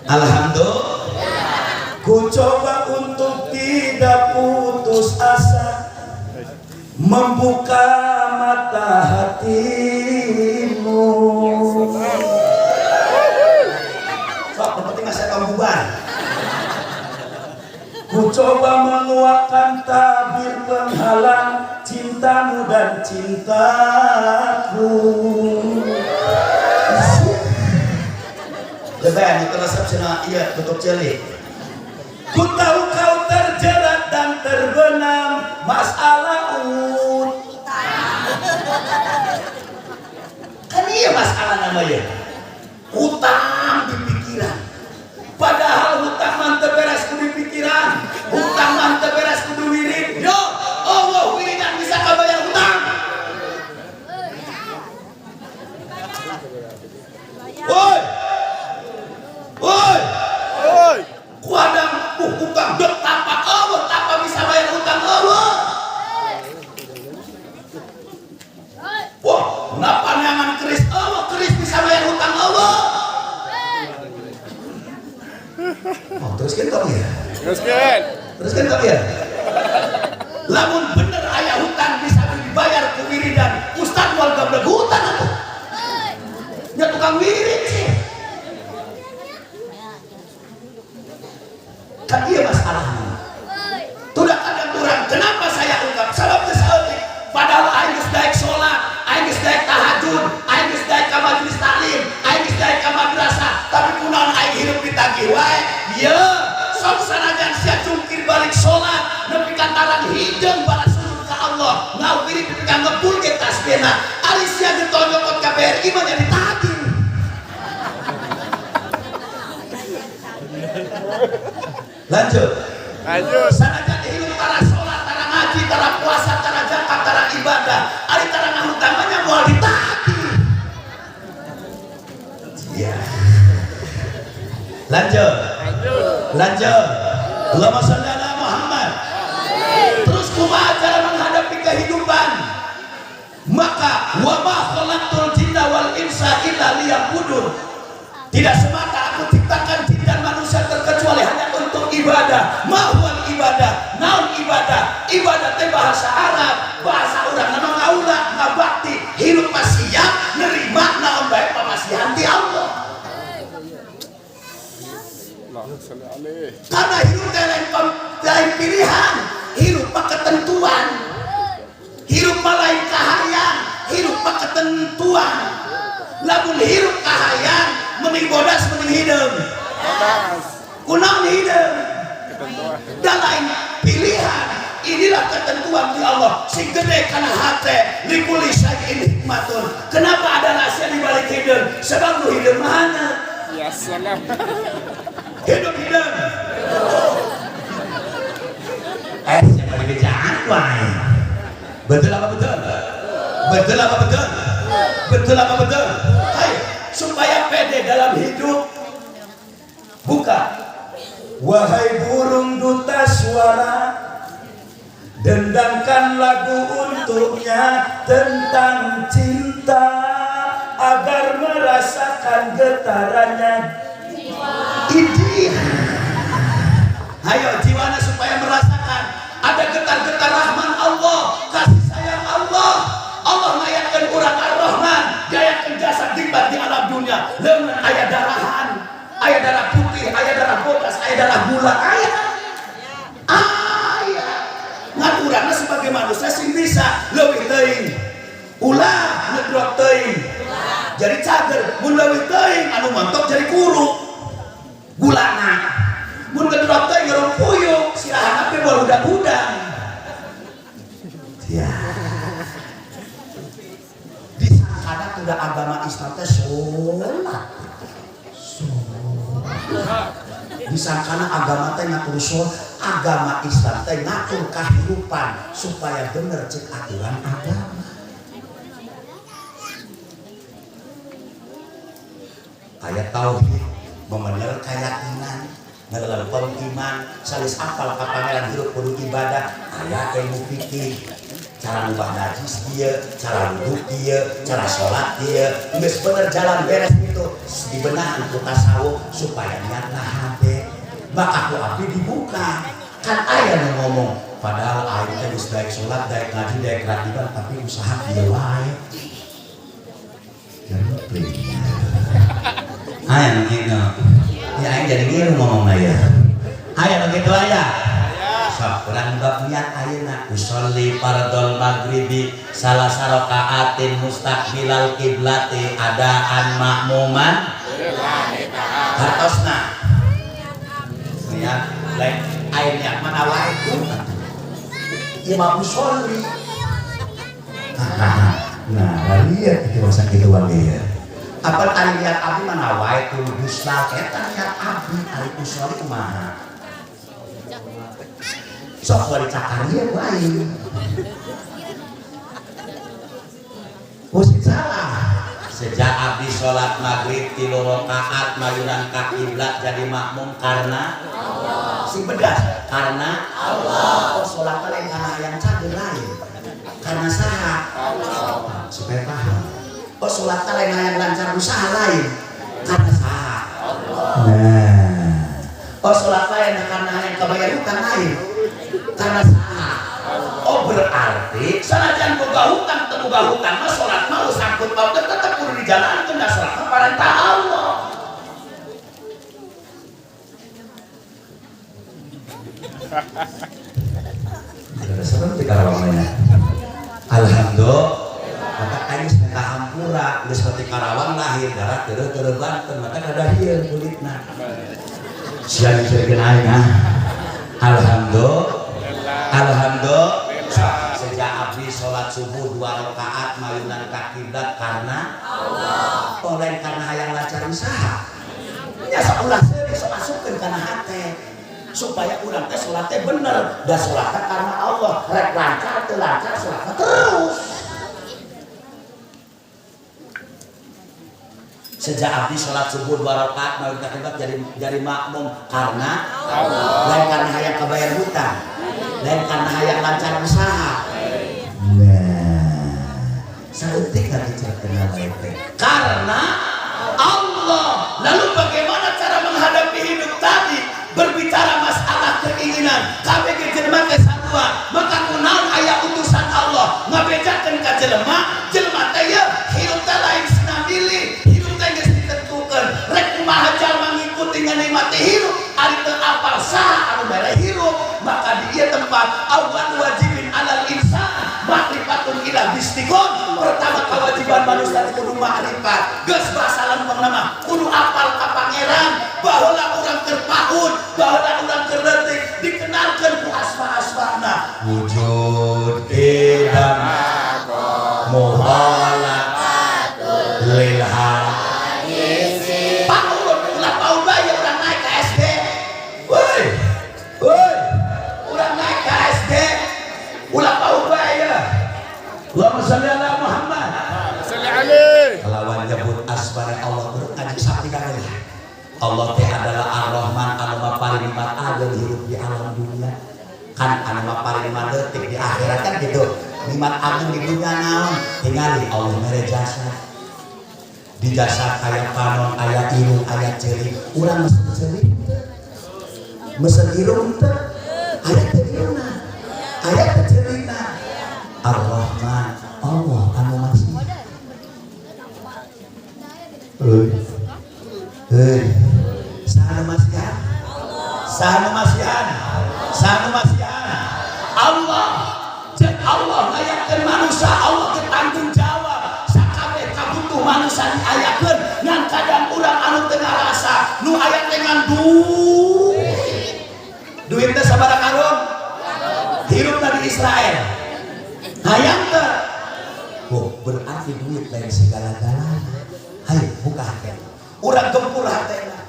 Alhamdulillah. Ku coba untuk tidak putus asa, membuka mata hatimu. Sok, yang penting masa kamu bubar. Ku coba menguakkan tabir penghalang cintamu dan cintaku. Lebaran itu resep cenah iya tutup celik. Ku tahu kau terjerat dan terbenam masalah utang. Kan iya masalah namanya. Utang di pikiran. Padahal hutang mah teu beres ku di pikiran. Hutang mah teu beres kudu wirid. Yo, Allah wiridan bisa kabayar hutang. Woi. Woi. Oi. Kuadang hutang dek tapa Allah tapa bisa bayar hutang Allah. Wah, napa neangan keris Allah, keris bisa bayar hutang Allah. Oh, teruskan kamu ya. Teruskan. Teruskan kamu ya. Lamun bener aya hutang bisa dibayar ku wiridan, ustad moal gablek hutang atuh. Nya tukang wirid sih. Kan iya masalahnya. Sudah ada kurang. Kenapa saya ungkap? Sabab geus saeutik. Padahal aing geus daek salat, aing geus daek tahajud, aing geus daek ka majelis taklim, aing geus daek ka madrasah, tapi kunaon aing hirup ditagih wae? Ye, sok sanajan sia jungkir balik salat, nepi ka tarang hideung balas surut ka Allah, ngawirid nepi ka ngebul ge tasbihna. Ari sia ditonyokot ka BRI mah nya ditagih. Lanjut. Lanjut. Sanajan hirup tara salat, tara ngaji, tara puasa, tara zakat, tara ibadah, ari tara ngahutang mah nya moal ditagih. Iya. Lanjut. Lanjut. Allahumma sholli ala Muhammad. Terus kumaha cara menghadapi kehidupan? Maka wa ma khalaqtul jinna wal insa illa liya'budun. Tidak semata aku ciptakan jin dan manusia terkecuali hanya untuk ibadah. Ma huwal ibadah? Naon ibadah? Ibadah teh bahasa Arab, bahasa urang nama ngaula, ngabakti, hirup mah siap nerima naon bae pamasihan ti Allah. Allahumma sholli alaihi. Karena hirup teh lain pilihan, hirup mah ketentuan. Hirup mah lain kahayang, hirup mah ketentuan. Lamun hirup kahayang, mending bodas mending hideung. Bodas. Kunaon hideung? Ketentuan. Dan lain pilihan. Inilah ketentuan di Allah. Sing gede kana hate, likuli syai'in hikmatun. Kenapa ada rahasia di balik hideung? Sebab nu hideung mah hana. Ya salam. Hidup hideung. Siapa dibejaan wae. Betul apa betul? Betul apa betul? Betul apa betul? Hai, supaya pede dalam hidup. Buka. Wahai burung duta suara, dendangkan lagu untuknya tentang cinta, agar merasakan getarannya. Ini. Ayo jiwana supaya merasakan ada getar-getar rahman Allah, kasih sayang Allah. Allah ngayakeun urang Ar-Rahman, diayakeun jasa nikmat di alam dunia. Leungeun aya darahan, aya darah putih, aya darah bodas, aya darah gula, aya. Aya. Ngan urangna sebagai manusia sing bisa leuwih teuing. Ulah ngedrop teuing. Jadi cager, mun leuwih teuing anu montok jadi kuru. Gulana. Mun ngedrop teuing ngerung puyuh, sirahana teh moal hudang-hudang. Ya. Disangkana kuda agama Islam teh salat. Salat. Disangkana agama teh ngatur salat, agama Islam teh ngatur kehidupan supaya bener cek aturan agama. Kayak tauhid, memener keyakinan, ngelempem iman, salis apal ka pangeran hirup kudu ibadah, aya ilmu fikih, cara ngubah najis ieu, cara wudu ieu, cara salat ieu, geus bener jalan beres itu, dibenahi ku tasawuf supaya niatna hade. Maka ku abdi dibuka. Kan aya nu ngomong, padahal aing teh geus daek salat, daek ngaji, daek ratiban, tapi usaha kieu wae. Jadi aya nu kitu. Ya aing jadi ngilu ngomongna ya. Aya nu kitu aya. Sok urang bab niat ayeuna usolli fardhol maghribi salasa rakaatin mustaqbilal kiblati adaan makmuman hartosna. Niat lain aing niat mana wae ku. Ieu mah usolli. Nah, lihat itu masa kitu wae ya. Apa ari niat abdi mana wae tu husnal eta niat abdi ari usolli kumaha? Sok bari cakar ieu ku aing. Mesti salah. Sejak abdi sholat maghrib 3 rakaat mayunan ka kiblat jadi makmum karena Allah. Sing bedas karena Allah. Oh sholat lain karena hayang cager lain. Karena saha? Allah. Supaya paham. Oh sholat lain hayang lancar usaha lain. Karena saha? Allah. Nah. Oh sholat lain karena hayang kebayar hutang lain. Karena saha? Oh berarti sanajan boga hutang teu boga hutang mah sholat mah sangkut paut tetep kudu dijalankeun da sholat mah parentah Allah. Ada serem di Karawang nya. Alhamdulillah. Maka aing minta hampura geus seperti Karawang lahir darah tereu-tereu Banten maka kada hieun kulitna. Sia dicurikeun aing ah. Alhamdulillah. Alhamdulillah. Sejak abdi sholat subuh 2 rakaat mayunan ka kiblat karena Allah. Oh lain karena hayang lancar usaha. Nya sok ulah seurik sok asupkeun kana hate supaya urang teh salat teh bener da salat teh karena Allah rek lancar teu lancar salat terus. Sejak abdi sholat subuh 2 rakaat mayunan ka kiblat jadi makmum karena Allah. Lain karena hayang kebayar hutang. Lain karena hayang lancar usaha. Nah, saeutik lagi cerita teh. Karena Allah. Lalu bagaimana cara menghadapi hidup tadi? Berbicara masalah keinginan. Kabeh ge jelema teh sarua. Maka kunaon aya utusan Allah ngabejakeun ka jelema, jelema teh ye hirup teh lain sinamili, hirup teh geus ditentukeun. Rek kumaha jalma ngikuti nganikmati hirup, ari teu apal saha anu mere hirup, maka di ieu tempat awal wajibin alal insan ma'rifatun ila bistiqon. Pertama kewajiban manusia kudu ma'rifat. Geus bahasa lempeng nama kudu apal ka pangeran, baheula urang keur paun, baheula urang keur leutik dikenalkeun ku asma-asmana. Wujud idam muhala lil hadisi. Paun ulah paun bae urang naik ka SD. Woi. Woi. Urang naik ka SD. Ulah paun bae ya. Allahumma sholli ala Muhammad. Sholli alaihi. Kalawan nyebut asmane Allah urang ngaji sakti kabeh. Allah teh adalah Ar-Rahman anu maparin nikmat ageng hirup di alam dunia. Kan anu maparin nikmat leutik di akhirat kan gitu. Nikmat ageng di dunia naon? Tingali Allah mere jasa. Di jasa kaya panon, aya irung, aya ceuli. Urang mesen ceuli teu? Mesen irung teu? Aya teu irungna? Aya teu ceulina? Ar-Rahman, Allah anu masih. Heuy. Heuy. Saha nu masihan? Saha nu masihan? Saha nu masihan? Allah. Cek Allah ngayakeun manusia, Allah teh tanggung jawab. manusia diayakeun, ngan kadang urang anu teu ngarasa nu aya teh ngan duit. Duit teh sabaraha karung? Hirupna di Israel. Hayang teu? Oh, berarti duit lain segala-galanya. Hayo buka hati. Urang gempur hatena.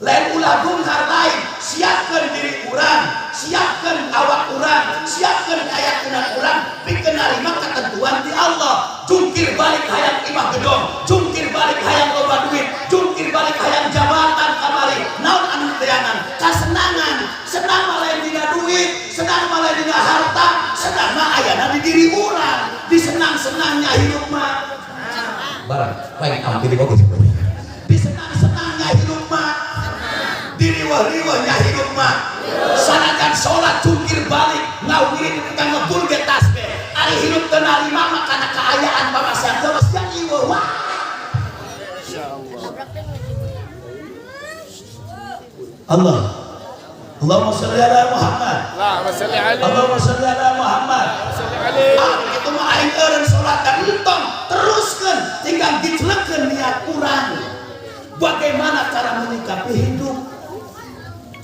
Lain ulah bunghar lain, siapkan diri urang, siapkan awak urang, siapkan keyakinan urang, pikeun narima ketentuan di Allah. Jungkir balik hayang imah gedong, jungkir balik hayang loba duit, jungkir balik hayang jabatan kamari. Naon anu teangan? Kasenangan. Senang mah lain dina duit, senang mah lain dina harta, senang mah ayana di diri urang. Di senang-senangnya hidup mah. Barang, paling ampir oge. Di senang-senangnya hidup mah, diriwah-riwahnya hidup mah. Sanajan sholat jungkir balik ngawirid ka ngebul ge tasbih, ari hidup teu narima mah kana kaayaan pamasihan terus yang ieu wah. Insyaallah. Allah. Allahumma sholli ala Muhammad. Allahumma sholli alaihi. Allahumma sholli ala Muhammad. Sholli alaihi. Ah, itu mah aing eureun salat dan entong teruskeun, tinggal giclekeun niat urang. Bagaimana cara menyikapi hidup?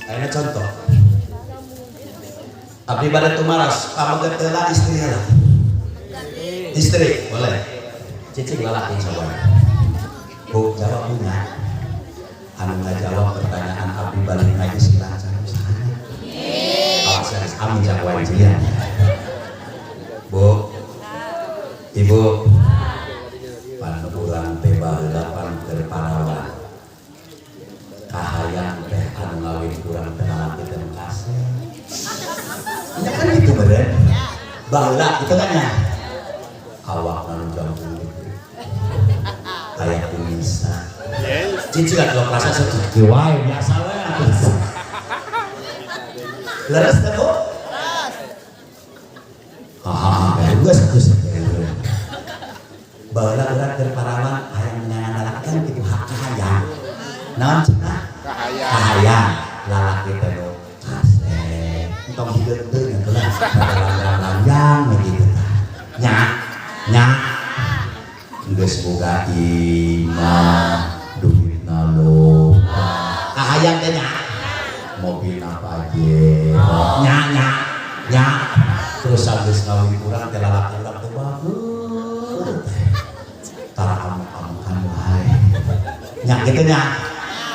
Ayeuna contoh. Abdi bade tumaros, pameget heula istri heula. Istri, boleh. Cicing lalaki coba. Bu, jawab punya. Anu ngajawab pertanyaan abdi balik ngaji sing lancar usahanya. Awas ya, amin jak wajian. Bu, Ibu, pan urang teh baheula pan keur parawan. Kahayang teh anu ngawin urang teh lalaki teh nu kasep. Ya kan gitu beren. Baheula gitu kan ya. Awak nu jambul kayak kumisa. Yes. Cici lah kalau kerasa segitu wae biasa wae atuh. Leres teh, Bu? Hahaha, geus geus. Baheula urang keur parawan hayang neangan lalaki kan kitu hak kahayang. Naon cenah? Kahayang. Kahayang lalaki teh nu kasep. Entong hideung teu nya lah. Langgang we kitu tah. Nya, nya. Geus boga imah, duitna loba. Kahayang teh nya. Mobilna Pajero. Nya, nya, nya. Terus geus ngawin urang teh lalaki urang teh bagus teh. Tara amuk-amukan wae. Nya kitu nya.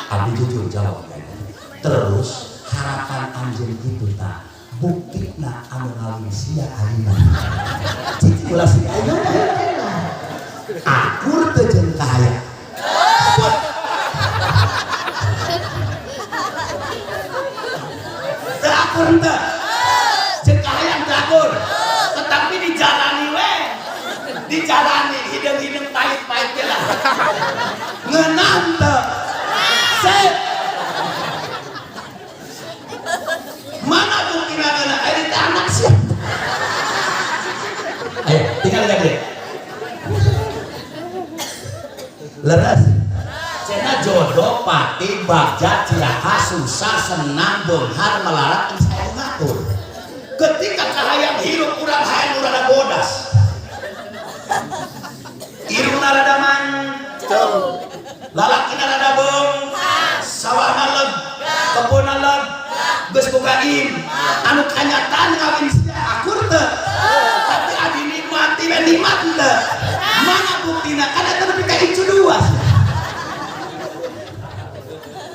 Abdi jujur jawab kan. Terus harapan anjeun kitu tah buktina anu ngawin sia ayeuna. Cici ulah si ayeuna. Akur teu jeung kahayang. Buat. Teu akur teu. Jeung kahayang teu akur. Tetapi dijalani we. Dijalani hideung-hideung pahit-pahit ge lah. Ngeunah teu. Sip. Mana buktina ngeunah? Ari teh anak sia. Ayo, tinggal lihat deh. Leres. Cenah jodoh pati bagja cilaka susah senang beunghar melarat geus aya ngatur. Ketika kahayang hirup urang hayang nu rada bodas. Irungna rada mancung. Lalakina rada beung. Sawahna leg, kebonna leg, geus boga im. Anu kanyataan ngawin sia akur teu? Tapi adi nikmati we nikmat teu? Mana buktina? Kan eta nepi ka incu dua.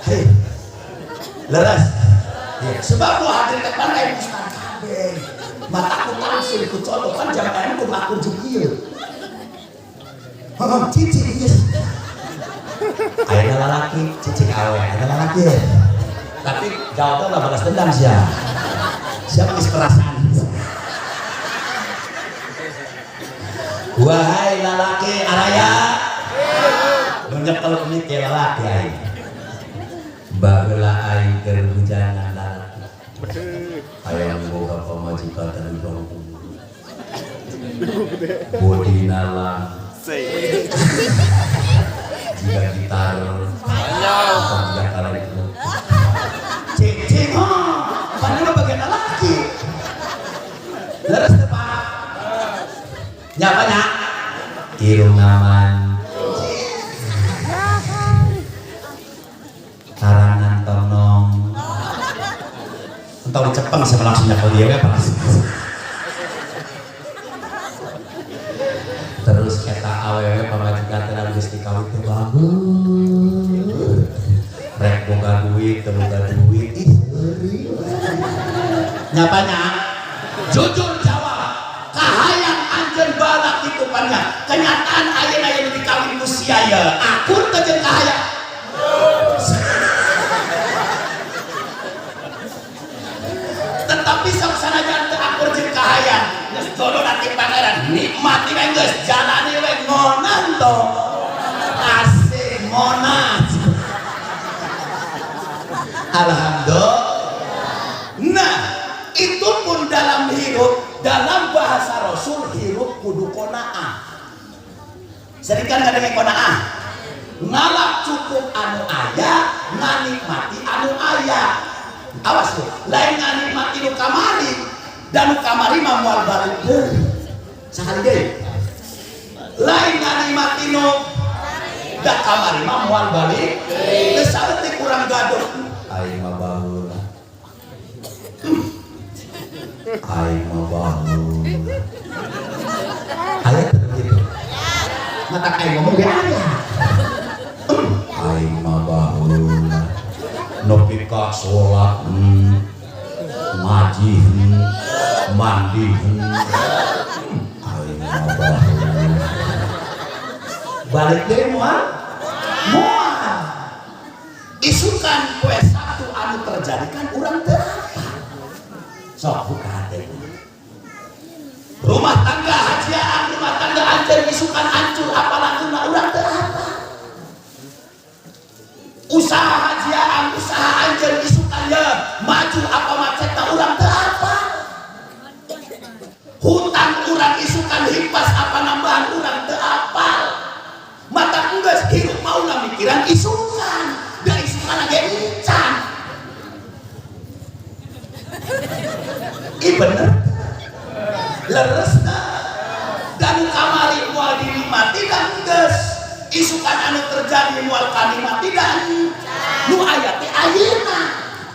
Hei. Leres. Ya, sebab nu hadir teh pan lain ustaz kabeh. Mata ku langsung ku contoh pan jam aya kudu akur jeung ieu. Heeh, cici geus. Aya lalaki, cici awe, aya lalaki. Tapi jawabnya ulah balas dendam sia. Siapa geus perasaan? Wahai lalaki araya. Nu nyekel mic ge lalaki aing. Baheula aing keur hujanan lalaki. Hayang boga pamajikan teu dong. Bodina lang jika gitar atau jika kaleng itu. Cicing ho, padahal bagian lalaki. Leres teu Pak? Nya apa nya? Irung Irungna mancing, tarangan tonong. Entah dicepeng sama langsung nyekel dia apa. Terus eta awewe pamajikan teh geus dikawin teh bagus. Rek boga duit, teu boga duit, ih seuri. Nyapanya? Jujur jawab. Kahayang anjeun balak kitu pannya. Kenyataan ayeuna yang dikawin ku sia ye. Akur teh jeung kahayang. Tetapi sok sanajan teu akur jeung kahayang, geus jodoh ti pangeran, nikmati we geus, jalani we ngonan to. Asik ngonan. Alhamdulillah. Nah, itu pun dalam hirup, dalam bahasa Rasul hirup kudu qanaah. Sering kan kadang qanaah. Ngalap cukup anu aya, nganikmati anu aya. Awas tuh, lain nganikmati nu kamari, dan nu kamari mah moal balik deui. Sakali deui. Lain nganikmati nu da kamari mah moal balik. Geus saeutik urang gaduh. Aing mah baheula. Aing mah baheula. Aya teu begitu? Mata aing ngomong ge aya. Aing mah baheula. Nepi ka salat, ngaji, mandi, aing mah baheula. Balik deui moal? Moal. Isukan poe Sabtu anu terjadi kan urang teu apa. Sok buka hati. Rumah tangga hajiaan, rumah tangga anjeun isukan hancur apalagi urang teu apa. Usaha hajiaan, usaha anjeun isukan ya maju apa macetna urang teu apa. Hutang urang isukan himpas apa nambahan urang teu apal. Mata enggeus hirup mauna mikiran isukan, da isukan ge encan. Ih bener. Leres dan kamari moal dinikmati dan geus isukan anu terjadi moal kanikmati dan nu aya teh ayeuna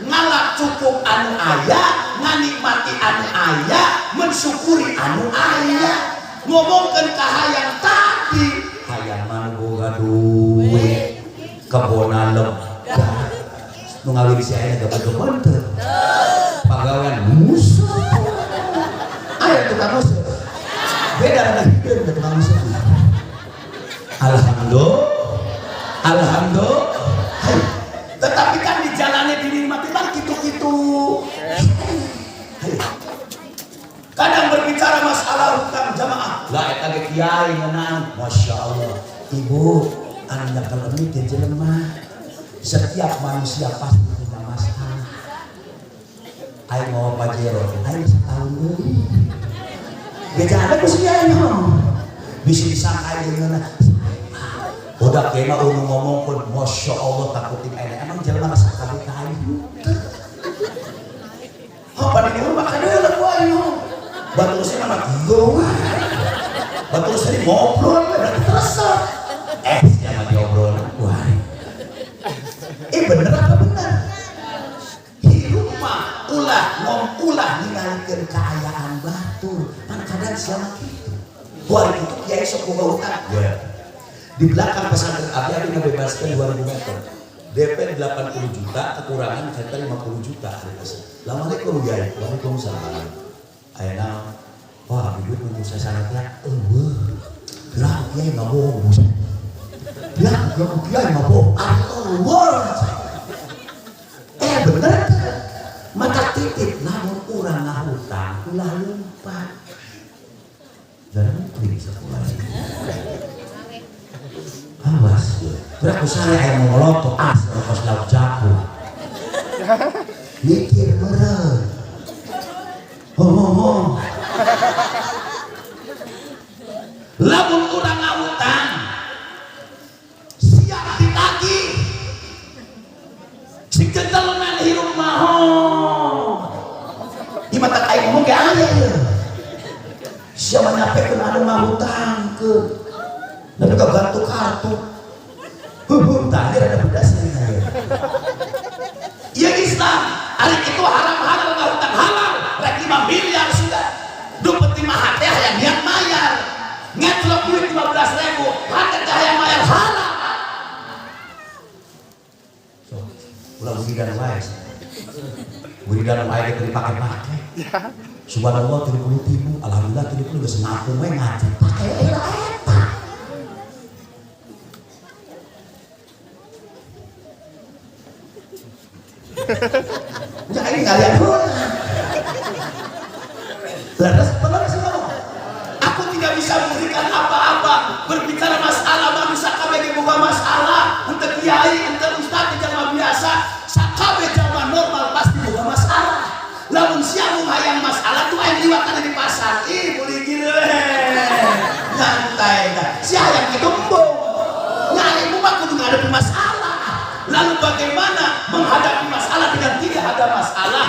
ngalap cukup anu aya, nganikmati anu aya, mensyukuri anu aya. Ngomongkeun kahayang tadi, hayang mah nu boga duit, kebona lega. Nu ngawin si ayeuna gabung-gabung teu. Pagawean musuh. Aya tukang musuh. Beda dengan hidup tukang musuh. Alhamdulillah. Alhamdulillah. Hai. Tetapi kan dijalani dinikmati kan kitu-kitu. Hai. Kadang berbicara masalah hutang jamaah. Lah eta ge kiai ngeunaan. Masya Allah. Ibu, anu nyekel teh jelema. Setiap manusia pasti punya masalah. Aing mau pajero, aing setahun deui. Beja ada ku sia nya. Bisi disangka aing ngeunah. Udah kena unu ngomongkeun, Masya Allah takutin aing. Emang jelema rasa kabeh ka aing. Oh, pada di rumah kadeuleu ku aing. Batur sih mana kieu. Batur sih ngobrol berarti teresep. Sia mah diobrol ku aing. Bener apa bener? Hirup mah ulah ngom ulah ningalikeun kaayaan batur. Pan kadang sia mah kitu. Buat itu kiai sok boga hutang. Ya. Di belakang pesantren abdi abdi ngabebaskeun 2000 meter. DP 80 juta, kekurangan kita 50 juta. Assalamualaikum kiai. Waalaikumsalam. Ayeuna wah abdi duit mun saya salat ya. Eueuh. Lah kiai nggak bohong. Lah kiai nggak bohong. Allah. Bener mata titip namun urang ngahutang ulah lumpat. Dan bisa mulai. Awas, berarti saya yang mau ngelotok as, kos lauk jago. Mikir meren. Ho ho ho. Lamun urang ngahutang siap ditagih. Si gentleman hirup mah. Di mata aing ngomong ge aya ye. Siapa nyapekeun anu ngahutangkeun. Tapi kau gantung kartu. Hubung tadi ada pedas ini. Ya Islam, hari itu haram halal nggak hutang halal, rek 5 miliar sudah. Du penting mah hate hayang niat mayar. Ngetlok duit 15.000, hate teh hayang mayar halal. So, ulah wiridan wae. Wiridan wae teu dipake-pake. Subhanallah 70.000, alhamdulillah 70 geus ngaku we ngaji. Pake lah eta. Jangan ini nggak lihat dulu. Lantas benar sih ngomong. Aku tidak bisa memberikan apa-apa. Berbicara masalah manusia kabeh buka masalah. Ente kiai, ente ustaz, jelema biasa. Sakabeh jelema normal pasti boga masalah. Lamun sia mung hayang masalah tuh aya liwat di pasar. Ih, beli gile. Nyantai dah. Sia hayang kitu embung. Nyari mah kudu ngadepi masalah. Lalu bagaimana menghadapi masalah dengan tidak ada masalah?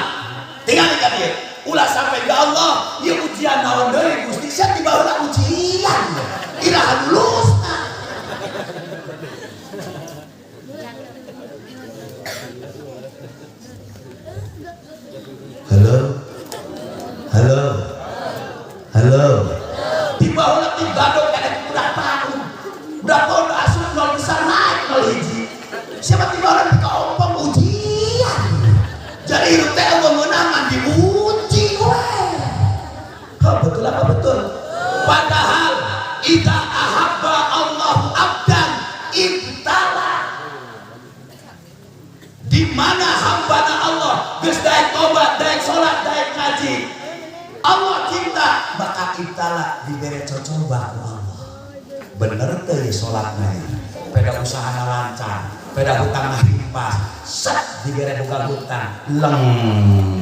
Tinggal ikan dia. Ulah sampai ya Allah, ya ujian naon deui Gusti, sia tiba heula ujian. Iraha lulusna. Halo. Halo. Halo. Tiba heula ti gadog kada budak tahun. Budak tahun asup nol besar naik nol hiji. Siapa tiba orang di kaompong ujian. Jadi hidup teh eueuh meunangan diuji we. Hah, betul apa betul? Padahal idza ahabba Allahu abdan ibtala. Di mana hambana Allah geus daek tobat, daek salat, daek ngaji. Allah cinta, maka ibtala dibere cocoba ku Allah. Bener teu ye salatna ieu? Peda usahana lancar, peda hutang mah himpas, set dibere boga hutang, leng.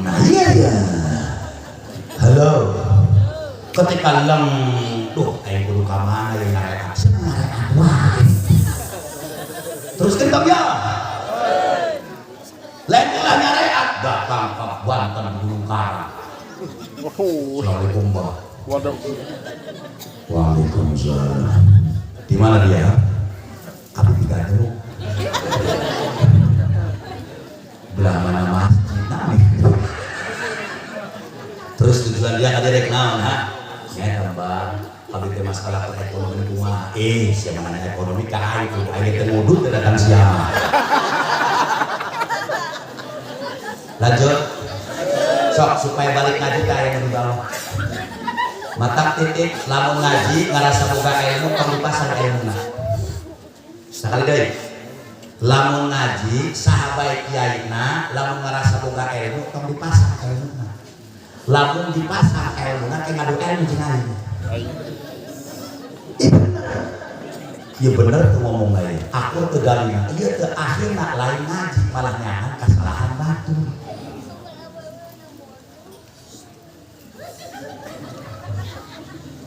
Nah, iya iya. Halo. Ketika leng, duh aing kudu ka mana ye ngareat? Sia ngareat wae. Teruskeun tong ya. Lain ulah nyareat datang ke Banten Gunung Karang. Assalamualaikum, Mbah. Waduh. Waalaikumsalam. Di mana dia? Abi digaduk. Belah mana masjid? Nah, nih. Terus tujuan dia ka direk naon, ha? Nya Mbah, abdi teh masalah ekonomi kumaha? Sia mana ekonomi ka aing kudu aing teh ngudut teh datang sia. Lanjut. Sok supaya balik ngaji ka aya di bawah. Matak titik lamun ngaji ngarasa boga ilmu tong dipasang ilmuna. Sakali deui. Lamun ngaji saha bae kiaina lamun ngarasa boga ilmu tong dipasang ilmuna. Lamun dipasang ilmuna ke ngadu ilmu jeung aing. Ih bener. Ieu bener tuh ngomong lain. Aku teu dalilna. Ieu teu akhirna lain ngaji malah nyangan kasalahan batur.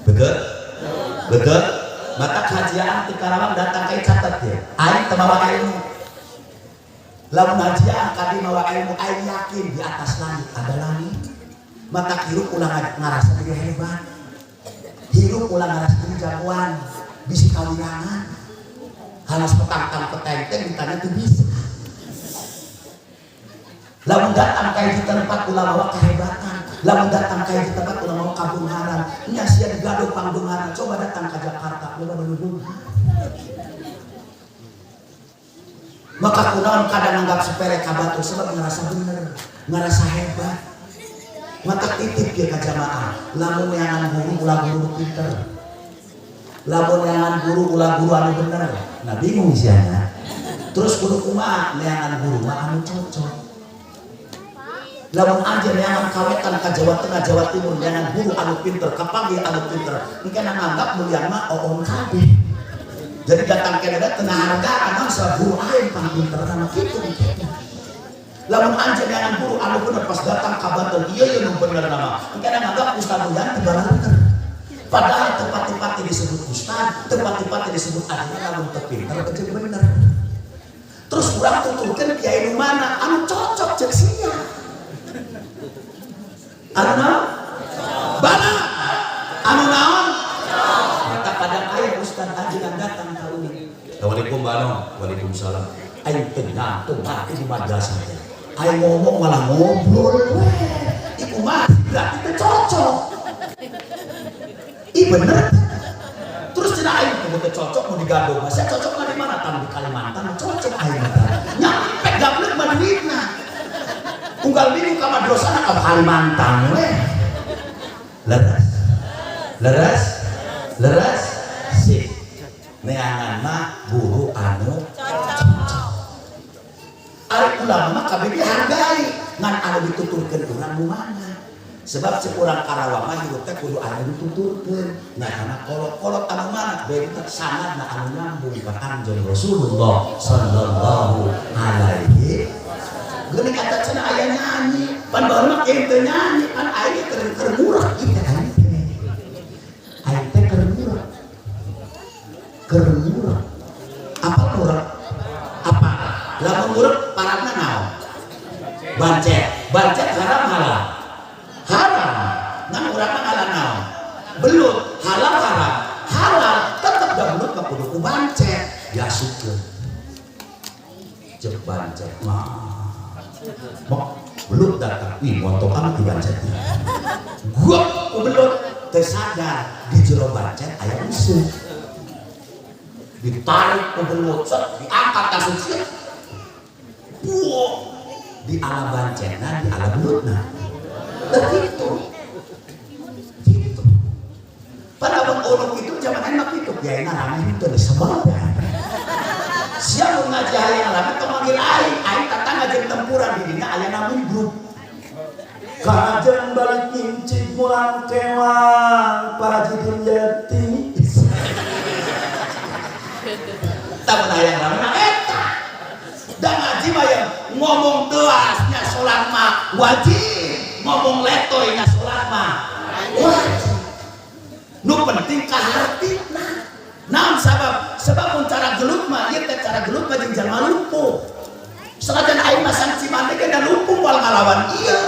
Betul? Betul? Maka kajian di Karawang datang ka catat ya. Aing teu mawa ilmu. Lamun hajian kadi mawa ilmu aing yakin di atas langit ada langit. Maka hirup ulah ngarasa diri hebat. Hirup ulah ngarasa diri jagoan, bisi kawirangan. Halas petangtang petenteng ditanya teu bisa. Lamun datang ka hiji tempat ulah mawa kehebatan. Lamun datang ka hiji tempat ulah mawa kabeungharan. Nya sia digaduh pangbeungharan, coba datang ka Jakarta, loba nu beunghar. Maka kunaon kadang nganggap sepele ka batur sebab ngerasa bener, ngerasa hebat. Maka titip ye ka jamaah, lamun neangan guru ulah guru nu pinter. Lamun neangan guru ulah guru anu bener. Nah bingung sianya. Terus kudu kumaha neangan guru mah anu cocok. Lamun anjeun neangan kawetan ka Jawa Tengah, Jawa Timur neangan guru anu pinter, kapanggih anu pinter, engke nganggap mulian mah oon kabeh. Jadi datang ke dada tengah hargaan naon sebab guru aing pang pinter mah kitu mikirna. Lamun anjeun neangan guru anu bener pas datang ka Banten, ieu ieu nu bener nama. Engke nganggap ustaz mulian teu bener. Padahal tempat-tempat disebut ustaz, tempat-tempat disebut ajaran lamun teu pinter teu bener. Terus urang tuturkeun kiai nu mana anu cocok jeung sia. Anu naon? Bala. Anu naon? Mata kadang aya ustaz Ustaz ajengan datang ka uing. Assalamualaikum Bano. Waalaikumsalam. Aing teu ngantuk mati di madrasah teh. Aing ngomong malah ngobrol we. Iku mah berarti teu cocok. Ih bener teh. Terus cenah aing teu teu cocok mau digandong. Masa cocok mah di mana? Tan di Kalimantan cocok aing mah. Nyampe gablek mah duitna. Unggal minggu ka madrasahna ka Kalimantan we. Leres. Leres. Leres. Sip. Neangan mah guru anu cocok. Ari ulama mah kabeh dihargai, ngan anu dituturkeun urang nu mana. Sebab cek urang Karawang mah hirup teh kudu anu dituturkeun. Nah karena kolot-kolot anu mana benten sanadna anu nyambung ka Kanjeng Rasulullah sallallahu alaihi. Geuning eta cenah aya nyanyi, pan baheula mah kieu teu nyanyi, pan aing keur keur murah ieu teh aing teh. Aing teh keur murah. Keur murah. Apa murah? Apa? Lamun murah paratna naon? Bancet. Bancet haram halal. Haram. Ngan urang mah halal naon? Belut, halal haram. Halal tetep da belut mah kudu ku bancet. Diasupkeun. Cek bancet mah. Mok belut datang, ih montok amat di bancetnya. Gua ku belut teu sadar di jero bancet aya musuh. Ditarik ku belut, set, diangkat langsung siap. Wah, di ala bancetna, di ala belutna. Begitu. Gitu. Pada abang uluk itu zaman enak itu, kiai rame itu disebab. Siapa mau ngaji hayang rame tong manggil aing, aing tatang ngaji tempuran dirinya aya namun grup. Kajen balik ngincik mulang kewang para jidin yeti. Tamun hayang rame mah eta. Da ngaji mah yang ngomong teas nya salat mah wajib, ngomong letoy nya salat mah wajib. Nu penting kahartina. Naon sabab? Sebab mun cara gelut mah ieu teh cara gelut mah jeung jalma lumpuh. Sanajan aing masang cimande ge da lumpuh moal ngalawan ieu.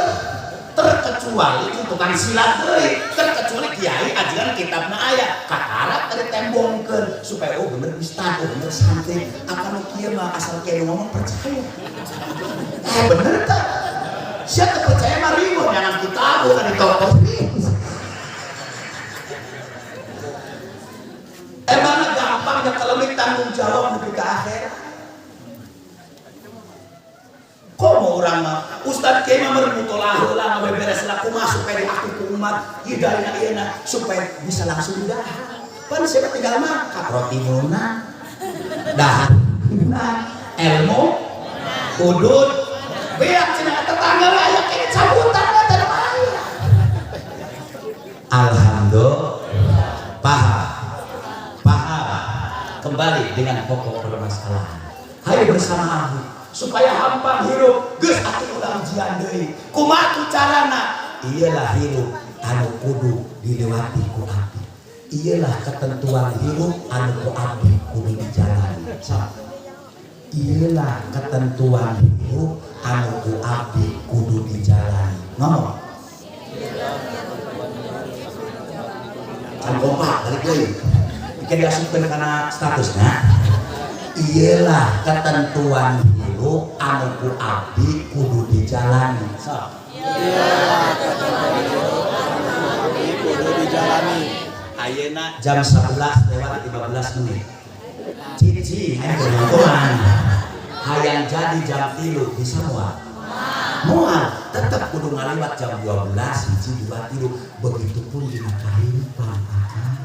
Terkecuali itu tukang silat deui, terkecuali kiai ajaran kitabna aya, kakara tadi tembongkeun supaya oh bener ustad, oh bener santri. Apa nu kieu mah asal kiai ngomong percaya. Bener teh. Sia teu percaya mah riweuh jangan kitab bukan di toko. Emangnya gampang ya kalau tanggung jawab nepi ka akhirat. Kok mau orang mah Ustad kiai mah mermutolah heula ngabeberes lah kumaha supaya diaku ku umat ieu dalina ieu supaya bisa langsung dahar. Pan siapa tinggal makan roti meunang, dahar meunang, ilmu udud beak cenah tetangga we aya kene cabutan we teh aya. Alhamdulillah. Paham. Paham. Kembali dengan pokok permasalahan. Hayo bersama aku supaya hampang hirup geus atuh ulah ujian deui. Kumaha tu carana? Iyalah hirup anu kudu dilewati ku abdi. Iyalah ketentuan hirup anu ku abdi kudu dijalani. Sok. Iyalah ketentuan hirup anu ku abdi kudu dijalani. Ngomong. Can kompak balik deui. Bikin diasupkeun kana statusna. Iyalah ketentuan hirup anu ku abdi kudu dijalani. Sok. Iyalah ketentuan hirup anu ku abdi kudu dijalani. Ayeuna jam 11:15. Cici aing nontonan. Hayang jadi jam 3 bisa moal? Moal, tetep kudu ngaliwat jam 12, hiji, 2, 3. Begitupun dina kahirupan akang.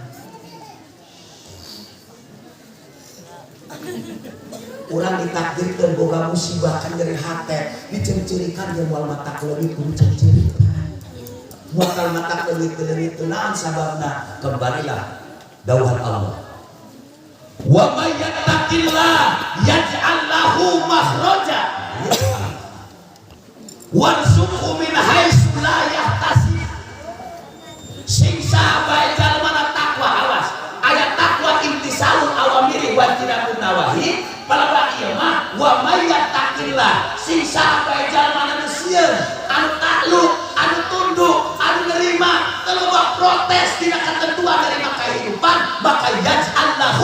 Urang ditakdirkeun boga musibah kan nyeri hate, dicencirikan jeung moal mata leuwih kudu cencirikan. Moal mata leuwih teu leungit teu naon sababna? Kembalilah dawuhan Allah. Wa may yattaqillah yaj'al lahu makhraja warzuqhu min haitsu la yahtasib. Sing saha bae jalma takwa, awas. Aya takwa imtisalul awamiri wa tinabun nawahi. Palebah ieu mah wa may yattaqillah, sing saha bae jalma anu sieun, anu takluk, anu tunduk, anu nerima, teu loba protes dina ketentuan nerima kehidupan, maka yaj'al lahu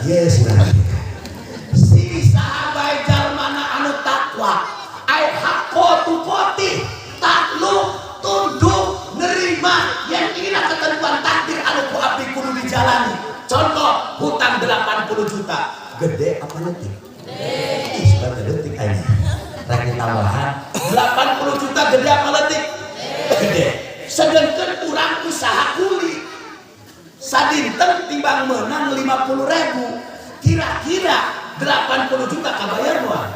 Kieu urang. Si sahabat jalmana anu takwa, ay haqqo tuqatih, takluk, tunduk, nerima. Yang inilah ketentuan takdir anu ku abdi kudu dijalani. Contoh, hutang 80 juta. Gede apa leutik? Ih, sebenarnya leutik aja. Rek tambahan 80 juta gede apa leutik? Gede. Sedangkan urang usaha kuli sadinten timbang menang 50 ribu, kira-kira 80 juta kabayar moal?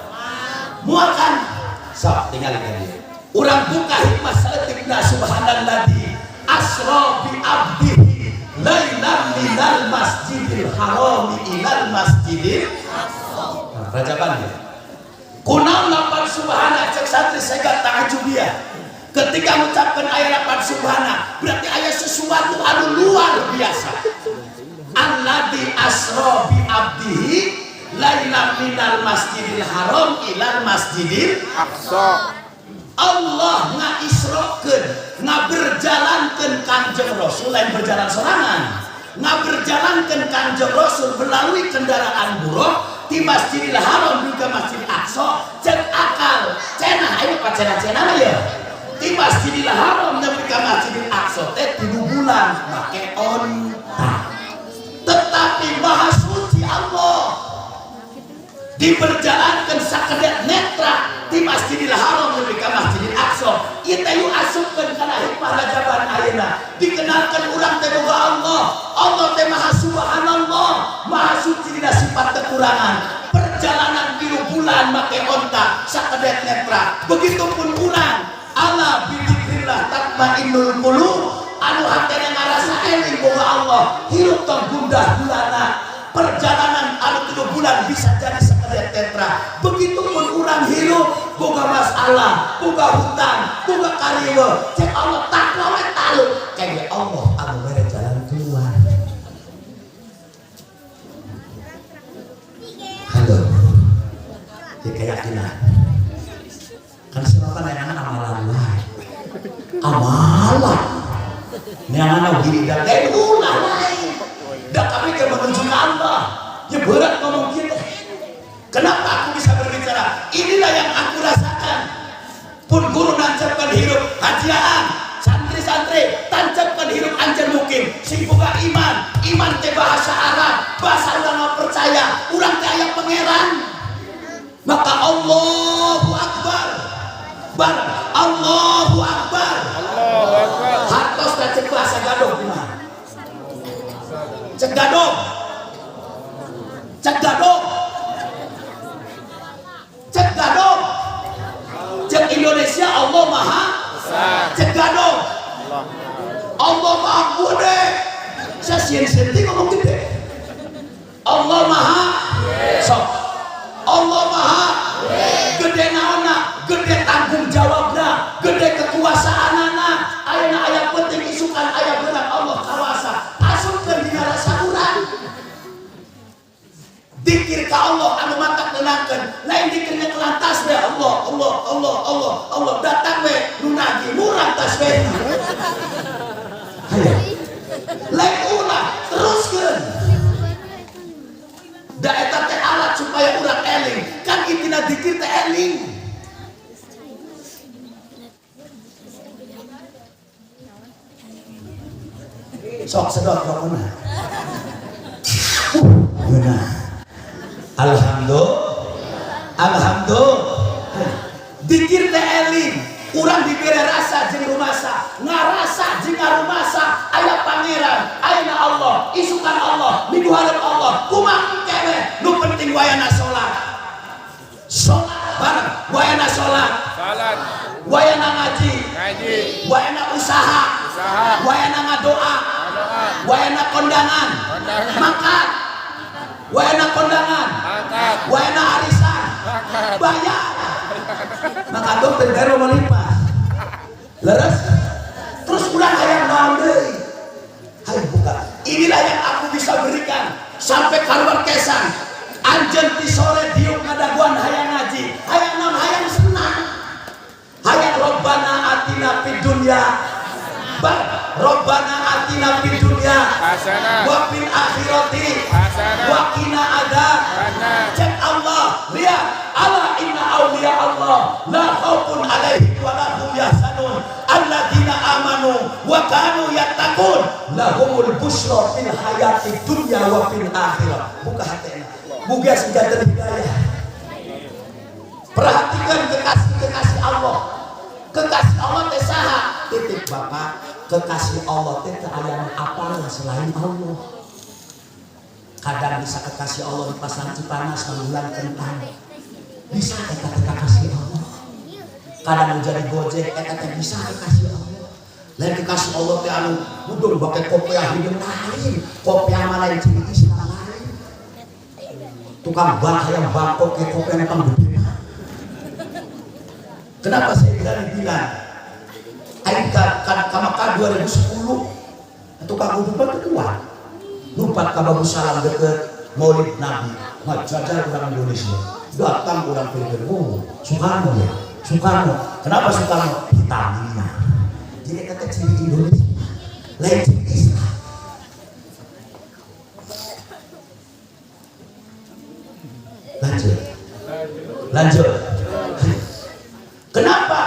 Moal kan? Sok tinggal lagi urang buka hikmah saeutikna. Subhanalladzi asra bi abdihi lailan minal masjidil harami ilal masjidil. Nah, rajaban ya kunaon lapan subhana? Cek santri sega ta'ajubiyah, ketika mengucapkan ayat 8 subhana berarti ayat sesuatu anu luar biasa. Alladzi asra bi abdihi lailan minal masjidil haram ilal masjidil Aqsa. Allah ngaisrokeun, ngaberjalankeun Kanjeng Rasul, lain berjalan sorangan, ngaberjalankeun Kanjeng Rasul melalui kendaraan buruk di Masjidil Haram hingga Masjidil Aqsa. Cek akal cenah ayo pak, cenah-cenah ya, di Masjidil Haram nepi ka Masjidil Aqsa teh 3 bulan make onta. Tetapi maha suci Allah, diperjalankan sakedek netra di Masjidil Haram nepi ka Masjidil Aqsa. Ieu teh yuk asupkeun kana hikmah rajaban ayeuna, dikenalkan urang teh boga Allah. Allah teh maha subhanallah, maha suci dina sifat kekurangan. Perjalanan 3 bulan make onta sakedek netra, begitupun urang. Ala bidzikrillah tatmainnul qulub. Anu hatena ngarasa eling boga Allah, hirup tong gundah gulana. Perjalanan anu 7 bulan bisa jadi sekedar tetra. Begitupun urang hirup boga masalah, boga hutang, boga kariweuh, cek Allah takwa we taluk kayak Allah anu mere jalan keluar. Halo ya, keyakinan kan siapa neangan amalan wae, amalan neangan wiridan teh ulah lain da kami ke menuju ke Allah. Ya berat ngomong gitu. Kenapa aku bisa berbicara? Inilah yang aku rasakan. Pun guru nancapkan hirup hajiaan, santri-santri tancapkan hirup anjeun mukim sing boga iman. Iman teh bahasa Arab, bahasa urang mah percaya urang teh aya Pangeran. Maka Allahu Akbar bar, Allahu Akbar. Allahu Akbar. Hartos da cek bahasa gadog kumaha? Cek gadog, cek gadog, cek gadog, cek Indonesia Allah Maha Besar. Cek gadog Allah. Allah Maha gede. Saya sieun-sieun ngomong gede. Allah Maha sok, Allah Maha gede naonna? Gede tanggung jawabna, gede kekuasaanana. Ayeuna aya penting, isukan aya beurang, Allah kawasa. Asupkeun dina rasa urang. Dikir ka Allah anu matak nenangkeun, lain dikirnya kelantas we Allah Allah Allah Allah Allah, datang we nu nagih murah tas we. Hayo lain ulah, teruskeun da eta teh alat supaya urang eling. Kan intina dikir teh eling. Sok sedot rokona. Geunah. Alhamdulillah, alhamdulillah. Dikir teh eling. Urang dibere rasa jeung rumasa, ngarasa jeung ngarumasa aya Pangeran, ayeuna Allah, isukan Allah, minggu hareup Allah. Kumaha kewe nu penting wayana salat. Salat bareng, wayana salat. Salat. Wayana ngaji. Ngaji. Wayana usaha. Usaha. Wayana ngadoa. Doa. Wayana kondangan. Kondangan. Mangkat. Wayana kondangan. Mangkat. Wayana arisan. Mangkat. Bayar. Maka dokter baru melimpah. Leres. Terus ulang hayang naon deui? Hayo buka. Inilah yang aku bisa berikan sampai keluar kesan. Anjeun ti sore diuk ngadaguan hayang ngaji, hayang naon, hayang senang. Hayang robbana atina fid dunya. Bar Robbana atina fid dunya Hasanah. wa fil akhirati Hasanah. wa qina adzab. Benar. Cek Allah, lihat, ala inna awliya Allah la khaufun alaihim wa la hum yahzanun alladzina amanu wa kanu yattaqun lahumul busyra fil hayati dunya wa fil akhirah. Buka hatena. Muga senjata hidayah. Perhatikan kekasih-kekasih Allah. Kekasih Allah teh saha? Titip Bapak, kekasih Allah teh teu aya nu apal selain Allah. Kadang bisa kekasih Allah di pasar Cipanas manggulang kentang. Bisa eta teh kekasih Allah. Kadang menjadi Gojek eta teh bisa kekasih Allah. Lain kekasih Allah teh anu budul pakai kopiah hidung lain. Kopiah mah lain ciri Islam lain. Tukang bak hayam bangkok kayak kopiah pang gede. Kenapa saya berani bilang? Aing ka ka Mekah 2010, tukang udud mah teu kuat. Lumpat ka Babu Salam deket Maulid Nabi, ngajajar orang Indonesia. Datang orang Filipina, oh Soekarno ya, Soekarno. Kenapa Soekarno? Hitamnya. Jadi kata ciri Indonesia, lain ciri Islam. Lanjut, lanjut. Kenapa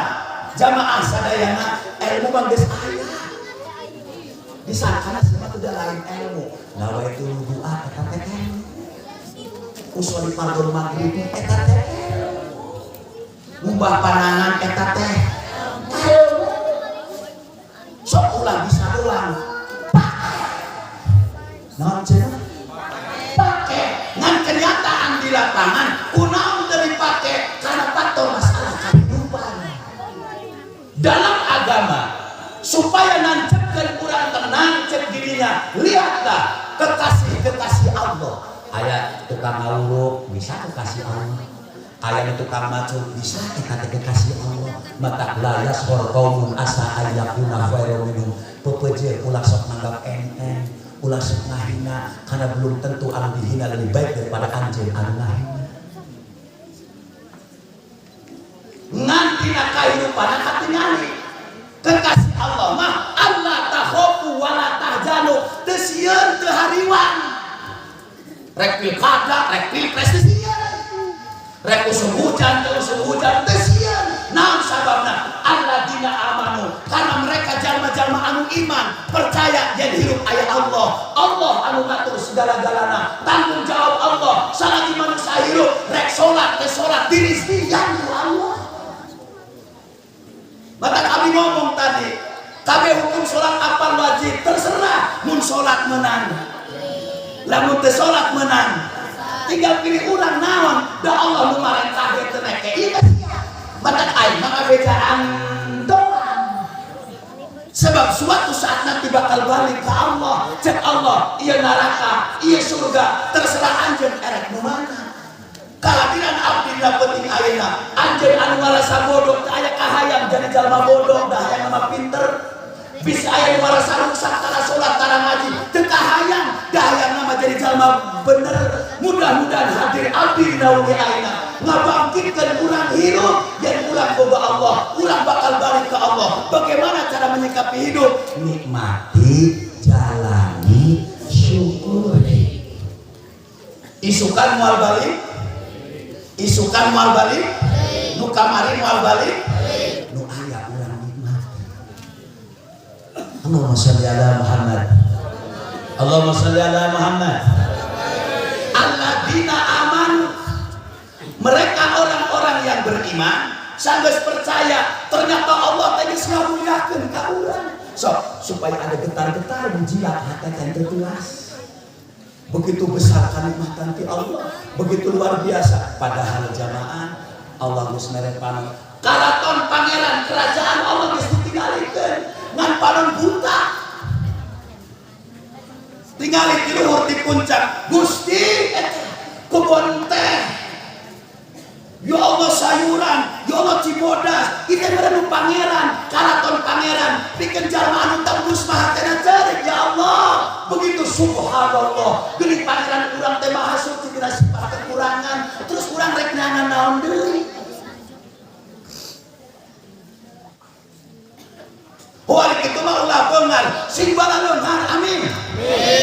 jamaah sadayana ilmu mah geus aya? Disangkana semua tidak lain ilmu. Nawaitu doa eta teh ilmu. Usoli fardhu maghrib eta teh ilmu. Ngumbah panangan eta teh ilmu. Sok ulah bisa doang. Pake. Naon cenah? Pake. Ngan kenyataan di lapangan kunaon teu dipake karena faktor masalah kehidupan. Dalam agama supaya nancepkeun urang tenang cek dirinya, lihatlah kekasih-kekasih Allah. Aya tukang ngawuruk bisa kekasih Allah. Aya nu tukang macul bisa eta teh kekasih Allah. Mata la yashor qaumun asa ayyakuna khairum minhum. Pepeje ulah sok nanggap enteng, ulah sok ngahina karena belum tentu anu dihina lebih baik daripada anjeun anu ngahina. Ngan dina kahirupan katingali kekasih Allah mah Allah takhofu wala tahzanu, teu sieun teu hariwang. Rek pilkada, rek pilpres teu sieun. Rek usum hujan teu usum hujan teu sieun. Naon sababna? Alladzina amanu, karena mereka jalma-jalma anu iman, percaya yen hirup aya Allah. Allah anu ngatur segala-galana, tanggung jawab Allah. Salagi manusia hirup, rek salat teu salat dirizkian ku Allah. Maka kami ngomong tadi, kabeh hukum sholat apa wajib terserah, mun sholat menang, lamun teu sholat menang, tinggal pilih urang naon, da Allah nu marentah ge teu neke ieu teh sia. Mata aing mah ngabejaan doang. Sebab suatu saat nanti bakal balik ke Allah, cek Allah, ieu neraka, ieu surga, terserah anjeun erek nu mana. Kehadiran abdi dina penting ayeuna. Anjeun anu ngarasa bodoh teu aya kahayang jadi jalma bodoh, da hayang mah pinter. Bisa aya nu ngarasa rusak tara salat tara ngaji, teu kahayang, da hayang mah jadi jalma bener. Mudah-mudahan hadir abdi dina wengi ayeuna ngabangkitkeun urang hirup yen urang boga Allah, urang bakal balik ke Allah. Bagaimana cara menyikapi hidup? Nikmati, jalani, syukuri. Isukan moal balik, isukan moal balik, nu kamari moal balik, nu aya urang nikmati. Allahumma sholli ala Muhammad. Allahumma sholli ala Muhammad. Alladzina amanu, mereka orang-orang yang beriman, sanggeus percaya ternyata Allah teh geus ngamuliakeun ka urang. Sok supaya ada getar-getar menjilat hati teh teu tuas. Begitu besar kenikmatan ti Allah, begitu luar biasa. Padahal jamaah Allah geus mere panon. Karaton pangeran kerajaan Allah geus ditinggalikeun, ngan panon buta. Tingali ti luhur di puncak, Gusti eta kebon teh. Ya Allah sayuran, ya Allah cibodas, ieu teh meureun pangeran, karaton pangeran, pikeun jalma anu tembus mah hatena ceurik ya Allah. Begitu subhanallah, geuning pangeran urang teh maha suci dina sifat kekurangan, terus urang rek neangan naon deui? Wah, kitu mah ulah beunghar, sing balaleunghar, amin.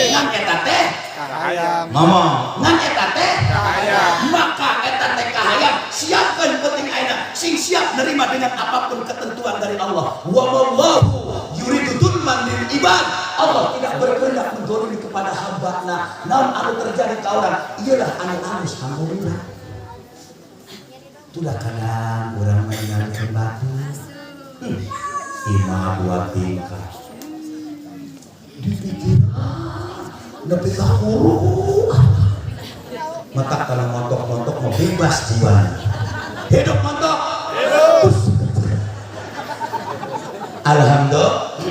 Ngan eta teh Kahayang. Ngomong ngan eta teh Kahayang. Maka eta teh kahayang, siapkan penting ayeuna, sing siap nerima dengan apapun ketentuan dari Allah. Wa mallahu yuridu dzulman lil ibad. Allah tidak berkehendak menzalimi kepada hamba-Na. Naon anu terjadi ka urang ieulah anu alus kanggo urang. Itulah kadang urang meninggalkan batu. Imah dua tingkat dipikiran nepi ka huru mata. Kalau montok-montok mau bebas jiwanya, hidup montok hidup. Alhamdulillah,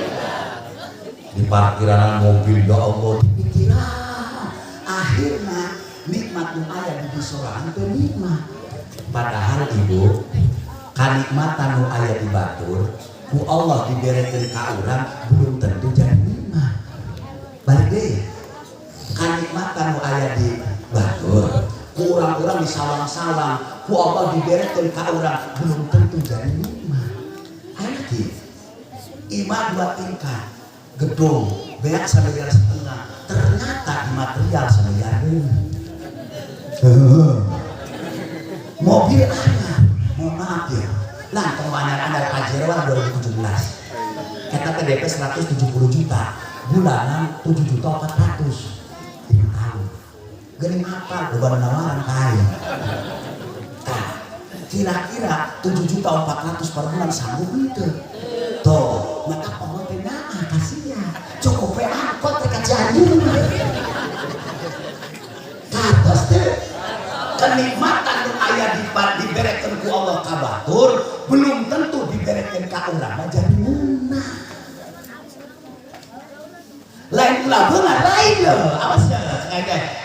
di parkiran mobil, ya Allah, dipikiran, akhirnya nikmat nu aya di sorangan teh nikmat. Padahal, Ibu, kanikmatan nu aya di batur ku Allah diberekeun ka urang belum tentu jadi nikmat. Balik deui, kanikmatan nu aya di batur ku urang-urang di sawang-sawang ku Allah diberekeun ka urang belum tentu jadi nikmat. Ayo kieu, imah dua tingkat, gedung beak 1,5 miliar, ternyata di material 1 miliar. Mobil anyar, mohon maaf ya lah, tong anyar-anyar, Pajero 2017 kita ke DP 170 juta, bulanan 7 juta 400, 5 tahun. Geuning apa loba nawaran kain. Tah, kira-kira 7 juta 400 per bulan sanggup henteu? Tuh, maka Allah teh nah kasihan, cukup we angkot teh ka Cianjur. Katos teh kenikmatan nu aya di diberekeun ku Allah ka batur belum tentu diberekeun ka urang mah jadi meunang. Lain ulah beunghar, lain lho, awas ya,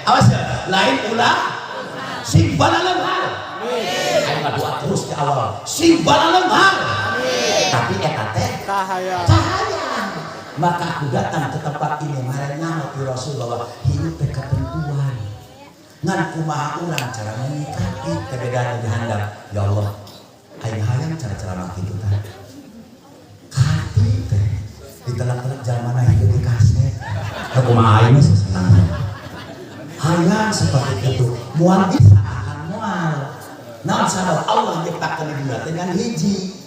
awas ya, lain ulah, sing balaleunghar. Ayo ngadoa terus di awal, sing balaleunghar. Tapi eta teh Kahayang. Cahaya. Maka aku datang ke tempat ini marenya ti Rasul bahwa hidup teh ketentuan. Ngan kumaha urang cara menyikapi teh beda di handap. Ya Allah, aing hayang cara-cara mah kitu tah. Hati teh ditelak-telak jalmana hidup di kaset. Kumaha aing mah senang. Hayang seperti itu. Moal bisa, akan moal. Naon sabab Allah nyiptakeun di dunia teh ngan hiji.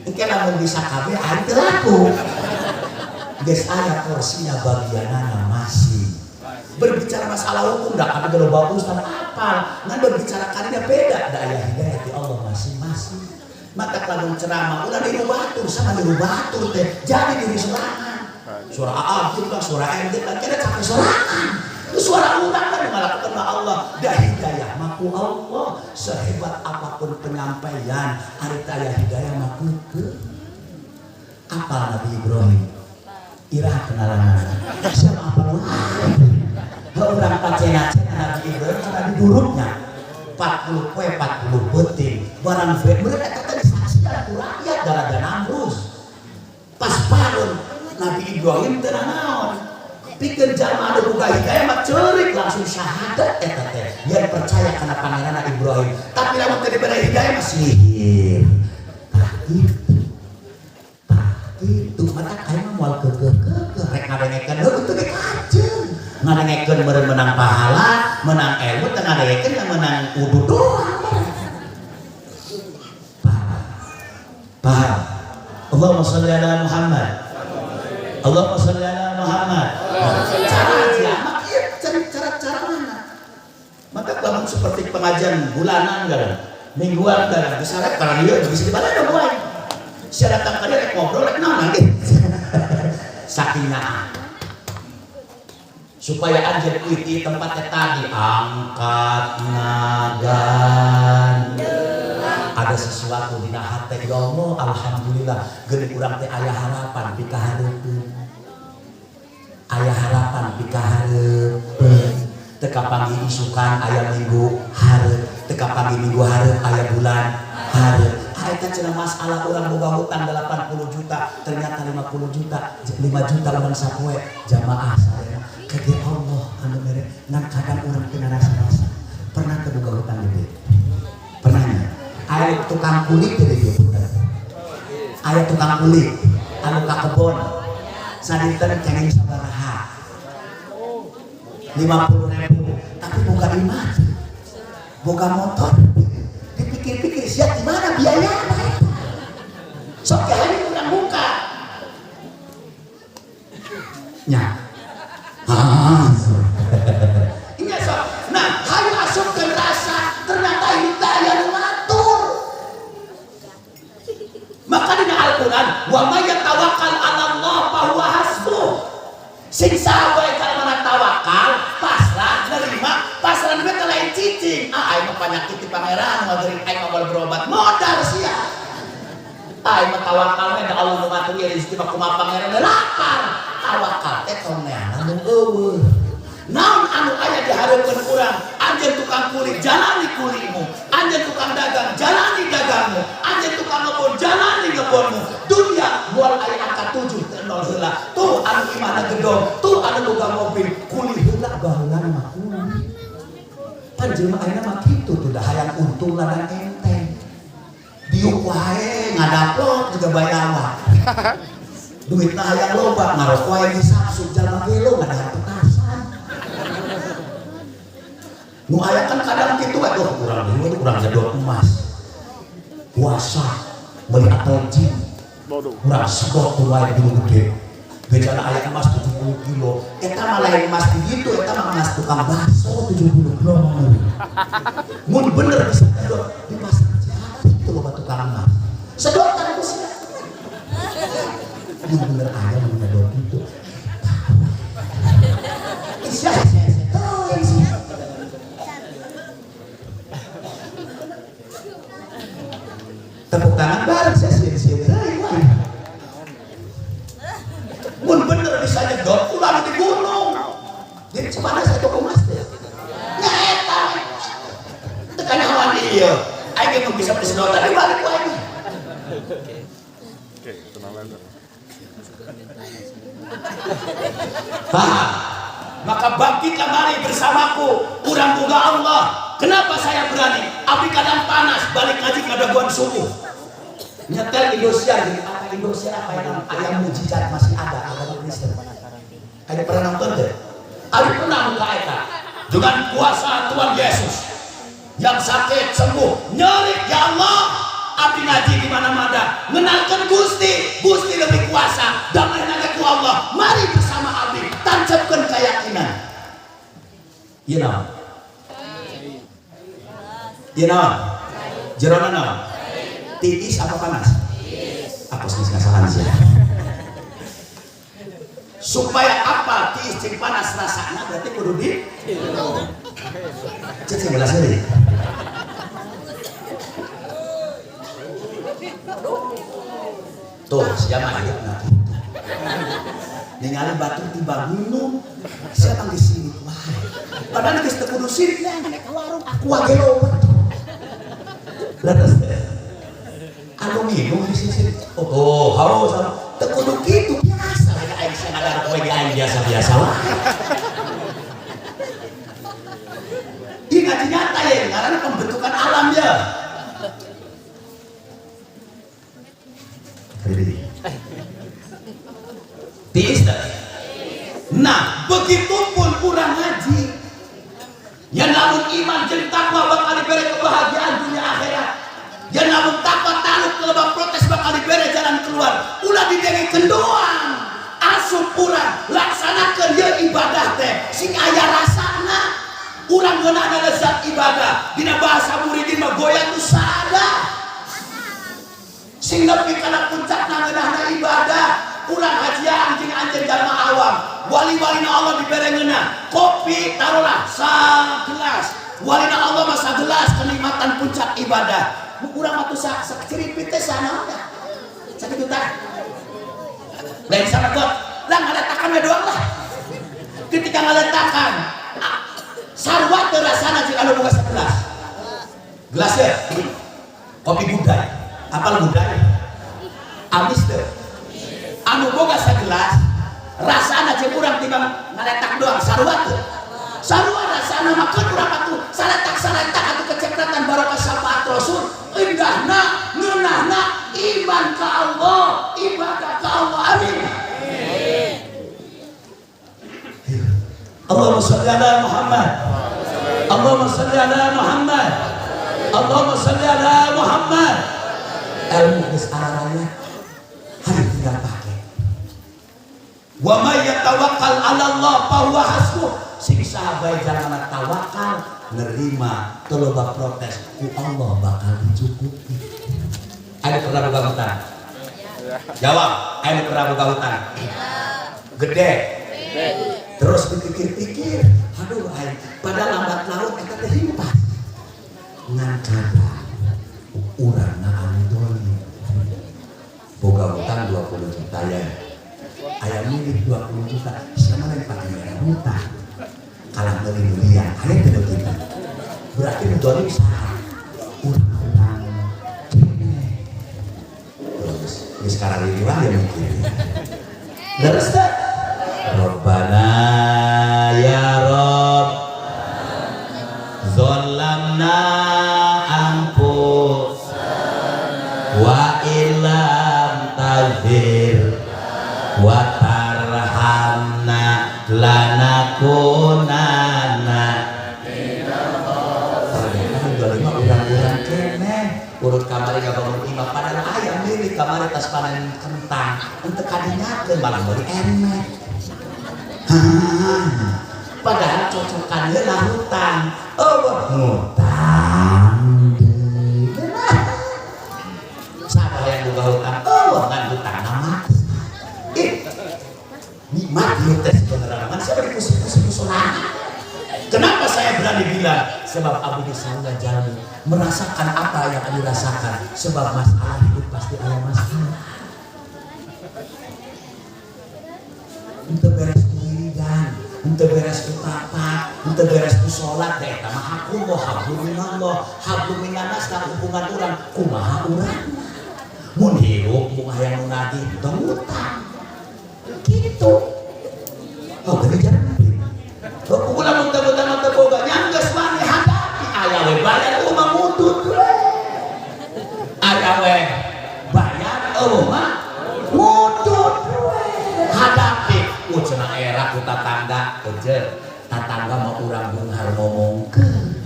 Engke lamun bisa kabeh aing teu laku. Geus aya porsinya, bagianana masing. Berbicara masalah hukum dah kami kalau bagus dan apal. Ngan berbicara kalinya beda, da aya hidayah ti Allah masing-masing. Maka lamun ceramah ulah niru batur, sama niru batur teh jadi diri sorangan. Suara A gitu lah, suara M gitu lah, kira capek sorangan. Itu suara urang kan ngalakukan mah Allah. Dah hidayah maku Allah, sehebat apapun penyampaian ari teu aya hidayah mah keukeuh. Apal Nabi Ibrahim? Irah kenalan siapa apal orang pacena-cena Nabi Ibrahim karena diduruknya 40 poe 40 peuting barang mereka kata disaksikan ku rakyat gara-gara Namrus. Pas parun Nabi Ibrahim teu naon, pikeun jalma anu boga hidayah mah ceurik langsung syahadat eta teh biar percaya kana pangeranna Ibrahim. Tapi lamun teu dibere hidayah mah sihir. Tah kitu, tah kitu, mata aing mah moal keukeuh-keukeuh rek ngadengekeun heuh teu ge kajeun ngadengekeun meureun menang pahala, menang ilmu, teu ngadengekeun yang menang udud doang. Paham? Paham? Allahumma sholli ala Muhammad. Allahumma sholli ala Muhammad. Cara aja, mak ieu cara cara mana? Maka lamun seperti pengajian bulanan kan, mingguan kan, bisa rek karena dia bisa di mana ada buat. Sia datang ka dia rek ngobrol rek naon lagi. Saking nyaah. Supaya anjeun di tempatnya tadi angkat nagan ada sesuatu dina hate, ya Allah, alhamdulillah geuning urang teh aya harapan pikahareupeun, aya harapan pikahareupeun, teu kapanggih isukan aya minggu hareup, teu kapanggih minggu hareup aya bulan hareup. Eta cenah masalah urang boga hutang 80 juta, ternyata 50 juta, 5 juta urang sapoe jamaah sadaya kege Allah anu mere. Ngan kadang urang teu ngarasa-rasa. Pernah teu boga hutang gede? Pernah nya? Aya tukang kulit teh di dieu, punten? Aya tukang kulit anu ka kebon? Sadinten kenging sabaraha? 50.000. Tapi boga imah, boga motor. Dipikir-pikir sia di mana biayana eta? Sok hayu urang buka. Nya. Ah. Iya sok. Nah, hayu asupkeun rasa, ternyata hidup teh aya nu ngatur. Maka dina Al-Qur'an, wa may yatawakkal 'ala Allah fa huwa hasbuh. Sing saha bae mana tawakal, pasrah nerima, pasrah teh lain cicing. Ah, aing mah panyakit ti pangeran, ngageuring aing mah moal berobat, modal sia. Aing mah tawakal mah da Allah nu ngatur ieu rezeki mah kumaha pangeran lapar. Tawakal teh tong neangan nu eueuh. Naon anu aya di hareupeun urang? Anjeun tukang kuli, jalani kulimu. Anjeun tukang dagang, jalani dagangmu. Anjeun tukang ngebon, jalani ngebonmu. Dunia moal aya angka 7 teu nol heula. Tuh anu imahna gedong, tuh anu boga mobil, kuli heula baheula mah kuli. Pan jelema ayeuna mah kitu tuh dah hayang untung ladang enteng. Diuk wae ngadaplok juga bayawa. Duitna hayang loba, ngarokok wae ngisap jalma gelo ngadahar petasan. Nu aya kan kadang kitu atuh urang deui urang nyedot emas. Puasa meuli apel jin. Bodoh. Urang sedot tuh wae dulu gede. Gejala aya emas 70 kilo. Eta mah lain emas di ditu, eta mah emas tukang bakso 70 kilo. Mun bener bisa nyedot di pasar Cihati itu loba tukang emas. Sedotan ku sia. Mun bener aya mun nyedot itu. Sia sia sia. Teuing sia. Tepuk tangan bareng saya sieun-sieun teuing wae. Mun bener bisa nyedot ulah di gunung. Jadi cemana saya toko emas teh. Nya eta. Teu kana ieu. Aing ge bisa beli sedotan di balik wae. Oke, tenang aja. Paham? Maka bangkitlah mari bersamaku urang boga Allah. Kenapa saya berani? Abdi kadang panas balik ngaji kadaguan subuh. Nyetel Indosiar, jadi apa Indosiar apa yang ayam mujizat masih ada agama Kristen. Ada pernah nonton deh? Ada pernah muka eta dengan kuasa Tuhan Yesus yang sakit sembuh, nyerik ya Allah. Abdi ngaji di mana-mana, mengenalkan Gusti, Gusti lebih kuasa, damai ku Allah. Mari bersama abdi tancapkan keyakinan. Iya naon? Iya naon? Jerona naon? Tiis apa panas? Apa sih nggak sih? Supaya apa tiis cing panas rasanya berarti kudu di cek sebelah sini. Tuh siapa hidup nanti? Ningali batu tiba gunung, siapa di sini? Wah, padahal geus teu kudu sirik nya, nek ka warung aku wae leuwet. Leres teh. Anu minum di sini. Oh, haus. Teu kudu kitu biasa lah aing sia ngadar kowe ge aing biasa-biasa wae. Ieu ngaji nyata ya, ngaranna pembentukan alam ya. Tiis teh. Nah, begitupun kurang ngaji. Ya namun iman jeung takwa bakal diberi kebahagiaan dunia akhirat. Ya namun takwa taluk lebah protes bakal diberi jalan keluar. Ulah didengekeun doang. Asup urang laksanakeun ieu ibadah teh sing aya rasana. Urang ngeunahna lezat ibadah. Dina bahasa muridin mah goyang nu sada. Sing nepi kana puncakna ngeunahna ibadah. Urang hajian jeung anjeun jalma awam. Wali-walina Allah dibere ngeunah. Kopi taruhlah sagelas. Walina Allah mah sagelas kenikmatan puncak ibadah. Urang mah tuh sakceripit teh sanaon tah. Sakitu tah. Lain sanagot. Lah ngaletakan we doang lah. Ketika ngaletakan sarua teu rasana jeung anu boga sagelas. Gelas ya. Kopi budai. Apal budai? Amis teu. Anu boga sagelas rasana jeung urang timbang ngaletak doang sarua teu. Sarua rasana mah keun urang atuh saletak-saletak atuh kecepratan barokah syafaat Rasul. Indahna ngeunahna iman ka Allah, ibadah ka Allah. Amin. Allahumma sholli ala Muhammad. Allahumma sholli ala Muhammad. Allahumma sholli ala Muhammad. Ilmu geus araraya, hayu tinggal pakai. Wa may yatawakkal 'ala Allah fa huwa hasbuh. Sing saha bae jalma tawakal, nerima, teu loba protes, ku Allah bakal dicukupi. Ayo pernah boga hutang? Jawab, ayo pernah boga hutang? Gede. Terus dipikir-pikir, aduh aing, pada lambat laun eta teh himpas. Ngan kadang urangna anu dolim. Boga hutang 20 juta ya. Aya milik 20 juta, sama lain pakai merah hutang. Kalah meuli durian, aya teu begitu. Berarti nu dolim saha? Urang-urang keneh. Terus, geus karariwah ya mikir. Leres teh? Rabbana ya Rabb zolamna anfus wa illam taghfir wa tarhamna lanakunanna. Ternyata dolim mah urang-urang keneh. Urut kamari ngabangun imah padahal aya milik kamari tas panen kentang untuk kadinyakeun malah meuli enek. Padahal cocokan heula hutang. Oh, ngutang deui. Saha yang boga hutang? Oh, ngan hutang maksa. Ih, nikmat ieu teh sebenarnya. Man siapa dipusing-pusing sorangan. Kenapa saya berani bilang? Sebab Abu Disangga Jalmi merasakan apa yang dirasakan. Sebab masalah hidup pasti ada masalah. Untuk beres wiridan, untuk beres ku tapat, untuk beres ku sholat, da eta mah hakullah, hablum minallah, hablum minannas ka hubungan urang, kumaha urang. Mun hirup mun hayang nu nagih tong utang. Gitu. Oh, gede jalan. Oh, ulah mun teu utang teu boga nyanggeus wani hadapi aya we bayar mah ngudut we. Aya we bayar eueuh mah ngudut we. Hadapi cenah era ku tatangga ece tatangga mah urang beunghar ngomongkeun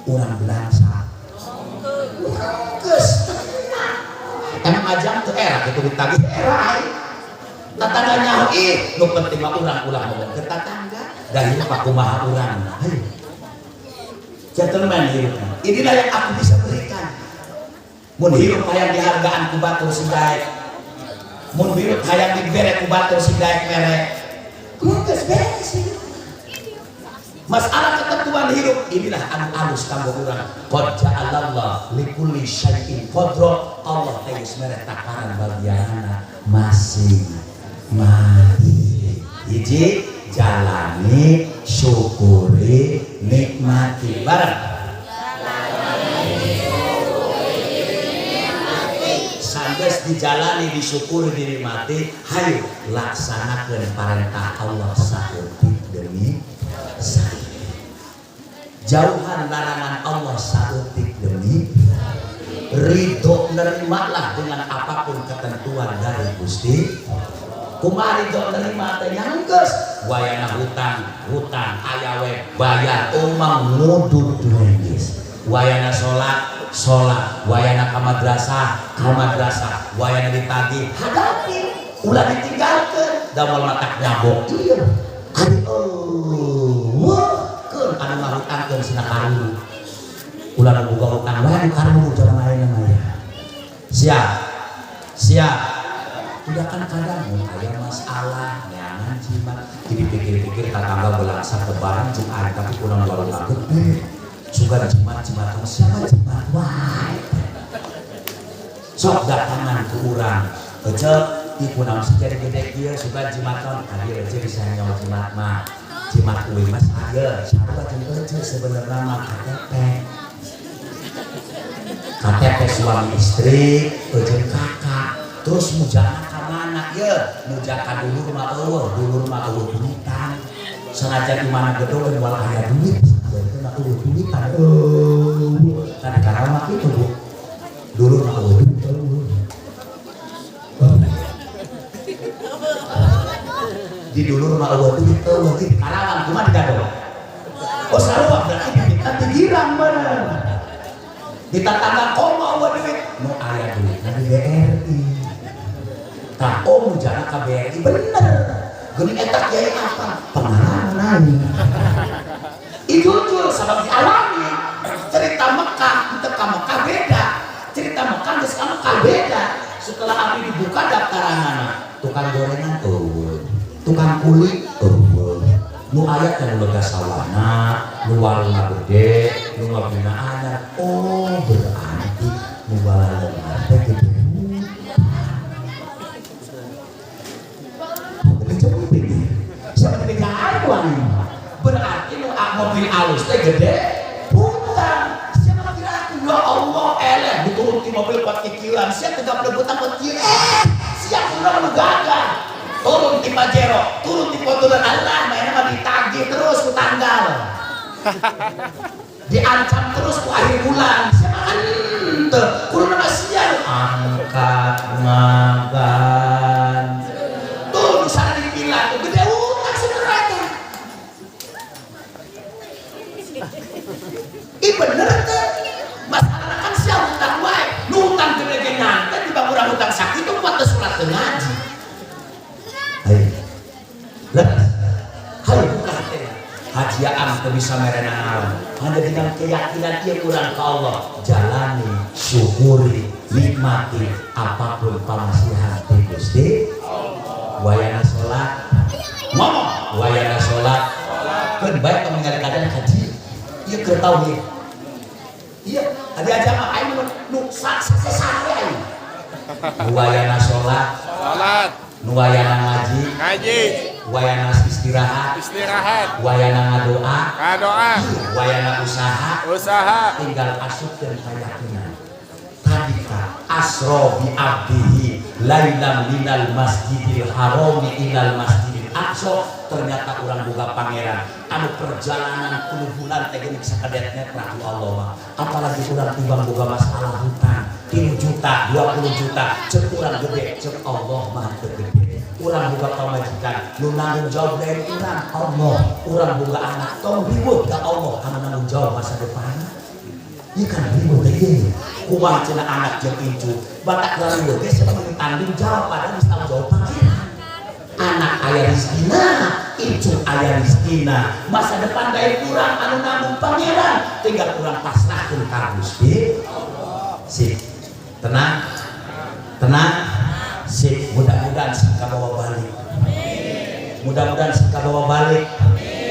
urang belangsa. Geus tenang. Emang ajang teu era kitu ditagih era aing. Tatangga nyaho ih nu penting mah urang ulah ngomong ke tatangga da hirup mah kumaha urang. Hayu. Gentleman hirup. Inilah yang aku bisa berikan. Mun hirup hayang dihargaan ku batur sing daek. Mun hirup hayang dibere ku batur sing daek mere. Geus beres hirup. Masalah ketentuan hidup inilah anu alus kanggo urang. Qad ja'alallah likulli syai'in qadra. Allah teh geus mere takaran bagianana masing-masing. Hiji, jalani, syukuri, nikmati. Bareng. Sanggeus dijalani, disyukuri, dinikmati, hayu laksanakeun parentah Allah saeutik demi saeutik. Jauhan larangan Allah saeutik demi ridho, nerimalah dengan apapun ketentuan dari Gusti. Kumaha ridho nerima teh nyanggeus wayana hutang, hutang aya we bayar umang ngudut geus. Wayana salat, salat, wayana ka madrasah, ka madrasah, wayana ditagih, hadapi, ulah ditinggalkeun, da moal matak nyabok ieu. Ari eueuh keun anu ngahutangkeun sina karuru. Ulah nu boga hutang wae anu karuru jaman ayeuna mah ya. Siap. Siap. Udah kan kadang mun aya masalah neangan jimat jadi pikir-pikir tatangga belangsa ke barang jeung aing tapi kurang warung gede. Sugan jimat jimat siapa jimat wae. Sok datangan ku urang. Ece ih kunaon sih jadi gede kieu sugan jimat naon ka dieu ece bisa nyawa jimat mah. Jimat uing mah saha sarua jeung ece sebenarnya mah KTP. KTP suami istri jeung kakak. Terus mujana ka mana ye? Muja ka dulur mah eueuh, dulur mah eueuh duitan. Sanajan di mana gedung moal aya duit, itu mah eueuh duitan. Eueuh. Kan di Karawang mah kitu, Bu. Dulur mah eueuh duit eueuh. Di dulur mah euweuh duit, euweuh di Karawang kumaha di Dado? Oh, sarua berarti di di Girang bener. Di tetangga komo euweuh duit, nu aya duit di BRI. Tah, oh mujana ka BRI bener. Geuning eta kiai apa? Pengalaman aing. Ih, jujur sabab dialami. Cerita Mekah, untuk ka Mekah beda. Cerita Mekah geus ka Mekah beda. Setelah abdi dibuka daftaranana, tukang gorengan euweuh, tukang kuli euweuh. Nu aya teh nu lega sawahna, nu warungna gede, nu ngabina anyar. Oh, berarti nu balaleunghar teh gede hutang. Gede. Siapa di aing? Berarti nu mobil alus teh gede hutang. Siapa kira aku ya Allah eleh diturun di mobil kuat kikilan, siap tegak hutang kuat kieu. Eh, siap urang nu gagah. Turun di Pajero, turun di Fortuner, Allah, mainnya mah ditagih terus ku tanggal. Diancam terus ku akhir bulan. Siapa kan teu, kudu nama sia angkat magan. Tuh di sana di villa tuh gede utang sebenarnya itu. Ih bener teh. Masalah kan sia utang wae. Nu utang gede ge nyantet di urang utang sakitu kuat teu salat teu ngaji. Ayo. Leres. Hayu buka hati. Hajiaan teu bisa merena naon. Hanya dengan keyakinan ieu urang ka Allah, jalani, syukuri, nikmati apapun pamasihan ti Gusti. Wayana salat, ngomong wayana salat. Keun bae tong ningali keadaan haji. Ieu keur tauhid. Iya, adi aja mah aing nu nu sase aing. Nu wayana salat, Salat, nu wayana ngaji, ngaji, wayana istirahat, istirahat, wayana ngadoa, ngadoa, wayana usaha, usaha, tinggal asupkeun keyakinan. Tadi ka asra bi abdihi lailam minal masjidil harami ilal masjidil aqsa, ternyata urang boga pangeran anu perjalanan puluh bulan teh geuning sakedet netra ku Allah mah. Apalagi urang timbang boga masalah hutang 3 juta, 20 juta, cek urang gede, cek Allah mah teu gede. Urang boga pamajikan nu nanggung jawab lain urang Allah, urang boga anak tong riweuh ka Allah anu nanggung jawab masa depan. Ieu kan riweuh teh ieu. Kumaha cenah anak jeung incu, batak riweuh teh sebab tanggung jawab padahal geus tanggung jawab pangeran. Anak aya rezekina, incu aya rezekina, masa depan lain urang anu nanggung pangeran, tinggal urang pasrahkeun ka Gusti. Sip. Tenang. Tenang. Sip, mudah-mudahan sing kabawa balik. Mudah-mudahan sing kabawa balik.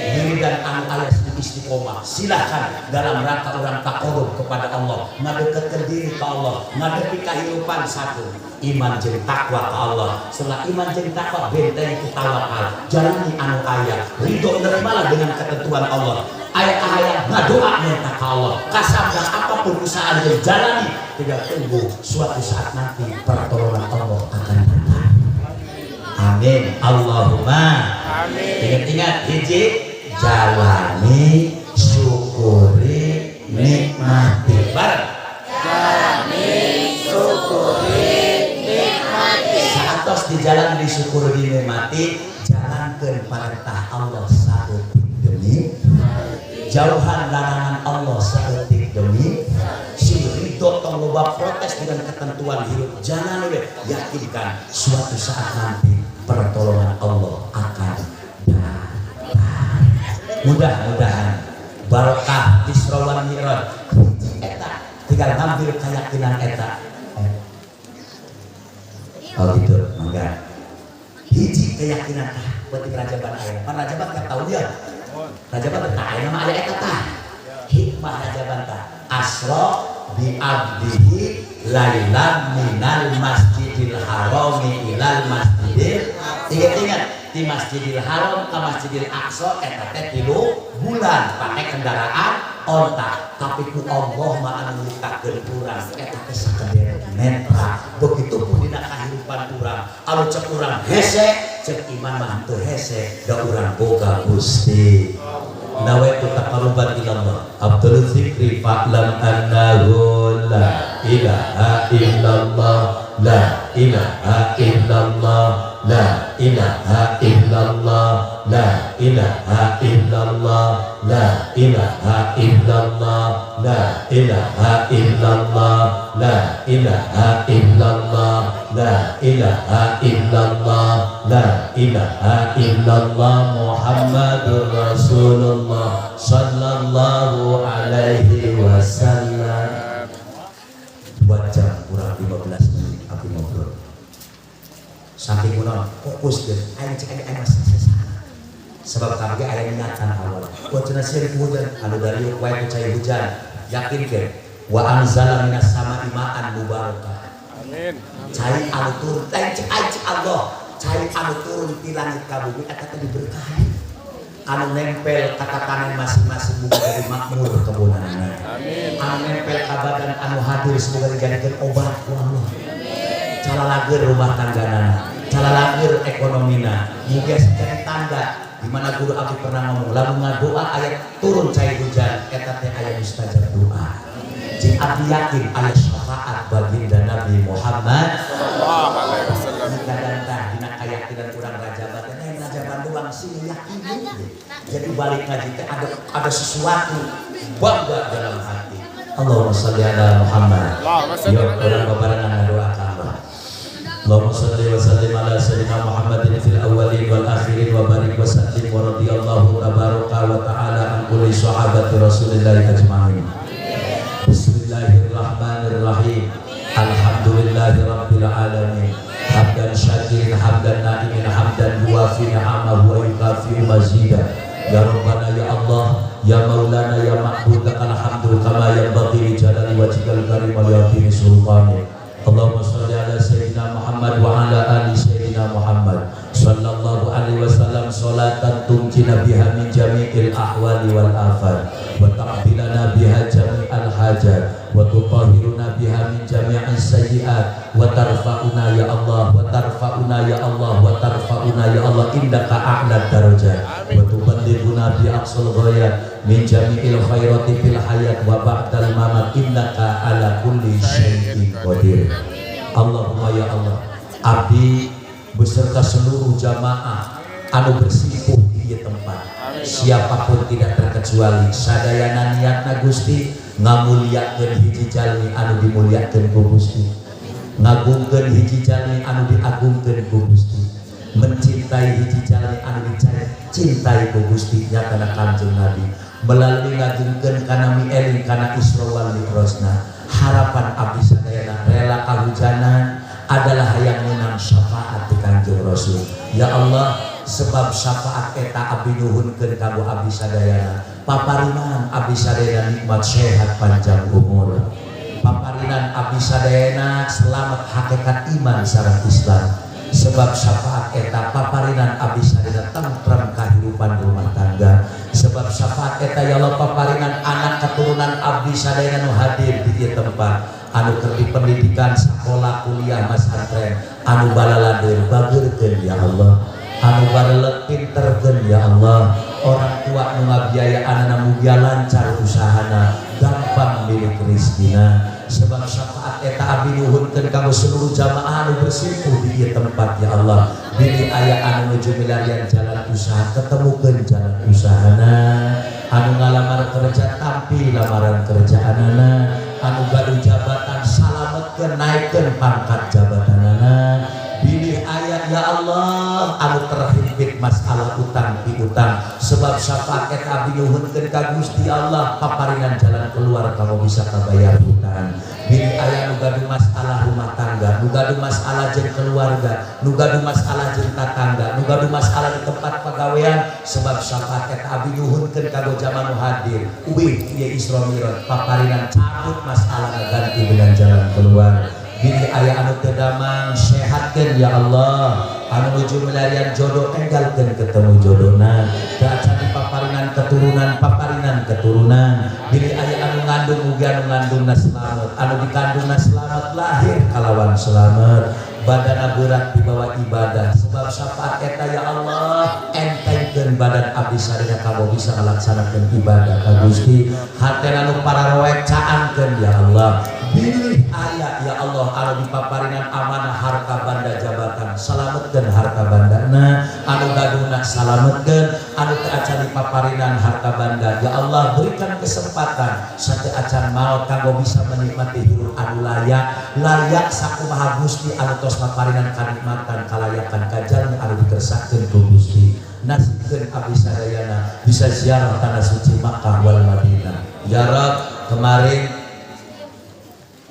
Wiridan anu aya istiqomah. Silahkan dalam rangka orang takarub kepada Allah, ngadeketkeun diri ke Allah, ngadepi kehidupan satu, iman jeung takwa ke Allah. Setelah iman jeung takwa benteng ku tawakal, jalani anu aya, ridho nerimalah dengan ketentuan Allah. Aya kahayang ngadoa minta ke Allah, kasabda apapun usaha yang jalani, tidak tunggu suatu saat nanti pertolongan Allah akan datang. Amin. Allahumma. Amin. Ingat-ingat hiji, jalani, syukuri, nikmati. Bareng. Jalani, syukuri, nikmati. Saatos dijalani, disyukuri, dinikmati, jalankeun perintah Allah saeutik demi jauhan larangan Allah saeutik demi sing ridho, tong loba protes dengan ketentuan hidup, jangan we, yakinkan suatu saat nanti pertolongan Allah akan datang. Mudah-mudahan barokah Isra wal Mi'raj eta tinggal ngambil keyakinan eta. Oh gitu, mangga. Hiji keyakinan tah penting rajaban aya. Pan rajaban tiap tahun ya. Rajaban teh aya nama aya eta tah. Hikmah rajaban tah. Asra bi abdihi lailan minal masjidil harami ilal masjidil. Ingat-ingat di Masjidil Haram ke Masjidil Aqsa eta teh 3 bulan pakai kendaraan onta, tapi ku Allah mah anu nyiptakeun urang eta teh sakedeu netra. Begitupun dina kahirupan urang, anu cek urang hese, cek iman mah teu hese, da urang boga Gusti. Nawaitu taqarruban ilallah abdul zikri fa'lam annahu la ilaha illallah la ilaha illallah la ilaha illallah. ilaha illallah, la ilaha illallah, la ilaha illallah, la ilaha illallah, la ilaha illallah, Muhammadur Rasulullah sallallahu alaihi wasallam. 2 jam kurang 15 menit aku ngobrol. Saking kunaon fokus deh, aing cek aing aing masa sebab kami aya niatan awal. Wah, cenah sieun hujan, anu dari wae ku cai hujan. Yakin ke? Wa anzala minas sama'i ma'an mubarakah. Amin. Cai anu turun, lain cek aing, cek Allah. Cai anu turun ti langit ka bumi eta teh diberkahi. Anu nempel ka tatanen masing-masing muga jadi makmur kebunanna. Amin. Anu nempel ka badan anu hadir semoga dijadikan obat ku Allah. Calalager rumah tanggana, calalager ekonomina, muga jadi tanda di mana guru abdi pernah ngomong lamun ngadoa aya turun cai hujan, eta teh aya mustajab doa. Jeung abdi yakin aya syafaat baginda Nabi Muhammad. Sallallahu alaihi wasallam. Kadang tah dina keyakinan urang rajaban teh lain rajaban doang sih yakin. Jadi balik ngaji teh ada sesuatu bangga dalam hati. Allahumma sholli ala Muhammad. Allahumma sholli Yuk, ala urang babarengan ngadoa ka Allah. Allahumma salli wa sallim ala sayyidina Muhammadin fil awwalin wal akhirin wa barik wa sallim wa radhiyallahu tabaraka wa ta'ala an kulli sahabati Rasulillah ajma'in. Bismillahirrahmanirrahim. Alhamdulillahi rabbil alamin. Hamdan syakirin hamdan na'imin hamdan yuwafi ni'amahu wa yukafi mazida. Ya Rabbana, ya Allah, ya Maulana, ya Ma'bud, lakal hamdu kama yanbaghi li jalali wajhikal karim wa li azimi sultanik. Allahumma salli ala sayyidina Muhammad wa ala ali sayyidina Muhammad sallallahu alaihi wasallam salatan tunjina biha min jami'il ahwali wal afat, wa taqbilana biha jami'al hajat, wa tutahhiruna biha min jami'is sayyiat, wa tarfa'una ya Allah, wa tarfa'una ya Allah, wa tarfa'una ya Allah indaka a'la darajat, wa tuballighuna bi aqsal ghayat min jami'il khairati fil hayat wa ba'dal mamat, innaka ala kulli syai'in qadir. Allahumma ya Allah, abdi beserta seluruh jamaah anu bersimpuh di ieu tempat, siapapun tidak terkecuali, sadayana niatna Gusti ngamuliakeun hiji jalmi anu dimuliakeun ku Gusti, ngagungkeun hiji jalmi anu diagungkeun ku Gusti, mencintai hiji jalmi anu dicintai ku Gusti, nyatana Kanjeng Nabi, melalui ngagungkeun kana mieling kana Isra wal Mi'rajna. Harapan abdi sadayana rela kahujanan adalah hayang menang syafaat di Kanjeng Rasul, ya Allah. Sebab syafaat eta abdi nyuhunkeun kanggo abdi sadayana, paparinan abdi sadayana nikmat sehat panjang umur, paparinan abdi sadayana selamat hakikat iman sareng Islam. Sebab syafaat eta paparinan abdi sadayana tentrem kehidupan rumah tangga. Sebab syafaat eta, ya Allah, paparinan anak keturunan abdi sadayana nu hadir di ieu tempat, anu keur di pendidikan sekolah, kuliah, masantren, anu balaladeun bageurkeun ya Allah, anu barelet pinterkeun ya Allah, orang tua nu ngabiayaan mugia lancar usahana, gampang milik rizkina. Sebab syafaat eta abdi nuhunkeun kanggo seluruh jamaah anu bersimpuh di ieu tempat, ya Allah. Bilih aya anu nuju milarian jalan usaha, ketemukeun jalan usahana, anu ngalamar kerja, tampi lamaran kerjaanana, anu gaduh jabatan, salametkeun, naikkeun pangkat jabatanana. Bilih aya, ya Allah, anu terhimpit masalah utang piutang, sebab syafaat eta abdi nyuhunkeun ka Gusti Allah, paparinan jalan keluar kanggo bisa kabayar hutang. Bilih aya nu gaduh masalah rumah tangga, nu gaduh masalah jeung keluarga, nu gaduh masalah jeung tatangga, nu gaduh masalah di tempat pagawean, sebab syafaat eta abdi nyuhunkeun kanggo jamaah nu hadir uih ieu Isra Mi'raj, paparinan cabut masalah, ganti dengan jalan keluar. Bilih aya anu teu damang, sehatkeun ya Allah, anu nuju milarian jodoh, enggalkeun ketemu jodohna, teu acan dipaparinan keturunan, paparinan keturunan. Bilih aya anu ngandung, mugi anu ngandungna selamat, anu dikandungna selamat, lahir kalawan selamat, badana berat dibawa ibadah. Sebab syafaat eta, ya Allah, entengkeun badan abdi sadaya kanggo bisa ngalaksanakeun ibadah ka Gusti, hatena nu pararoek caangkeun ya Allah. Bilih aya, ya Allah, anu dipaparinan amanah harta banda jabatan, salametkeun harta bandana. Anu gaduhna salametkeun, anu teu acan dipaparinan harta banda, ya Allah, berikan kesempatan sateu acan maot kanggo bisa menikmati hirup anu layak, layak sakumaha Gusti anu tos maparinan kanikmatan, kalayakan kajalmi anu dikersakeun ku Gusti. Nasibkeun abdi sadayana bisa ziarah tanah suci Makkah wal Madinah. Ya Rabb, kemarin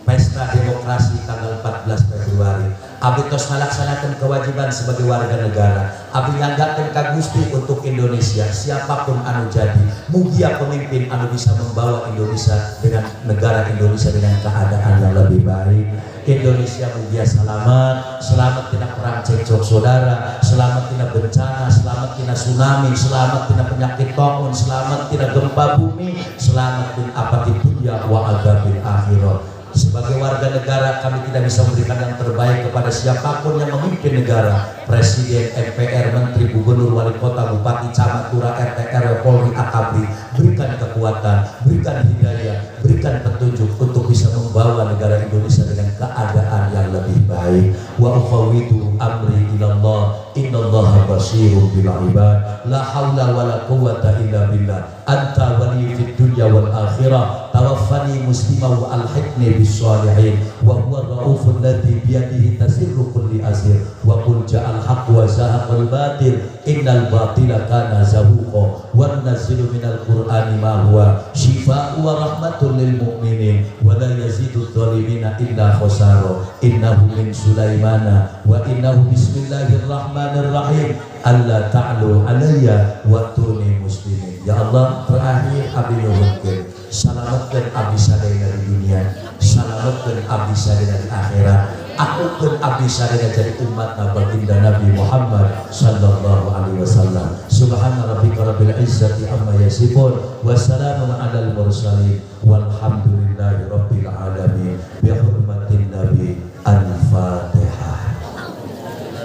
pesta demokrasi tanggal 14 Februari, abdi tos ngalaksanakeun kewajiban sebagai warga negara. Abdi nyanggakeun ka Gusti untuk Indonesia, siapapun anu jadi, mugia pemimpin anu bisa membawa Indonesia dengan negara Indonesia dengan keadaan yang lebih baik. Indonesia mugia selamat, selamat tina perang cekcok saudara, selamat tina bencana, selamat tina tsunami, selamat tina penyakit taun, selamat tina gempa bumi, selamat min afatid dunya wa adzabil akhirah. Sebagai warga negara, kami tidak bisa memberikan yang terbaik kepada siapapun yang memimpin negara, presiden, MPR, menteri, gubernur, wali kota, bupati, camat, lurah, RT, RW, Polri, AKABRI. Berikan kekuatan, berikan hidayah, berikan petunjuk untuk bisa membawa negara Indonesia dengan keadaan yang lebih baik. Wa ufawwidu amri ilallah, innallaha basirun bil ibad. La haula wala quwwata illa billah. Anta wali fid dunya wal akhirah. Tawaffani muslima wa alhiqni bis salihin. Wa huwa rauful ladzi biyadihi tasirru kulli asir. Wa qul ja'al haqq wa zahaqal batil, innal batila kana zahuqa. Wa nunazzilu minal qur'ani ma huwa syifaa'un wa rahmatun lil mu'minin wa la yazidu dhalimina illa khasara. Innahu min sulaimana wa innahu bismillahirrahmanirrahim. Alla ta'lu alayya wa tuni muslimin. Ya Allah, terakhir abdi nuhunkeun, salametkeun abdi sadayana di dunia, salametkeun abdi sadayana di akhirat, akukeun abdi sadayana jadi umat baginda Nabi Muhammad sallallahu alaihi wasallam. Subhana rabbika rabbil izzati amma yasifun, wassalamun alal mursalin, walhamdulillahi rabbil alamin. Bi hurmatin nabi, al-fatihah.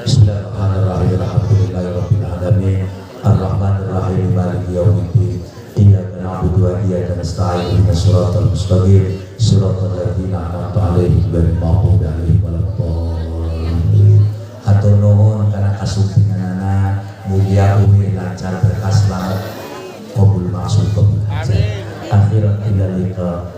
Bismillahirrahmanirrahim. Alhamdulillahi rabbil alamin. Arrahmanirrahim. Maliki yaumiddin. Iyyaka na'budu wa iyyaka nasta'in. Ihdinas siratal mustaqim. Siratal ladzina an'amta 'alaihim ghairil maghdubi 'alaihim waladdallin. Hatur nuhun kana kasumpinganana, mugia uih lancar, berkah, selamat, qabul maksud, qabul hajat. Akhirat ila liqa.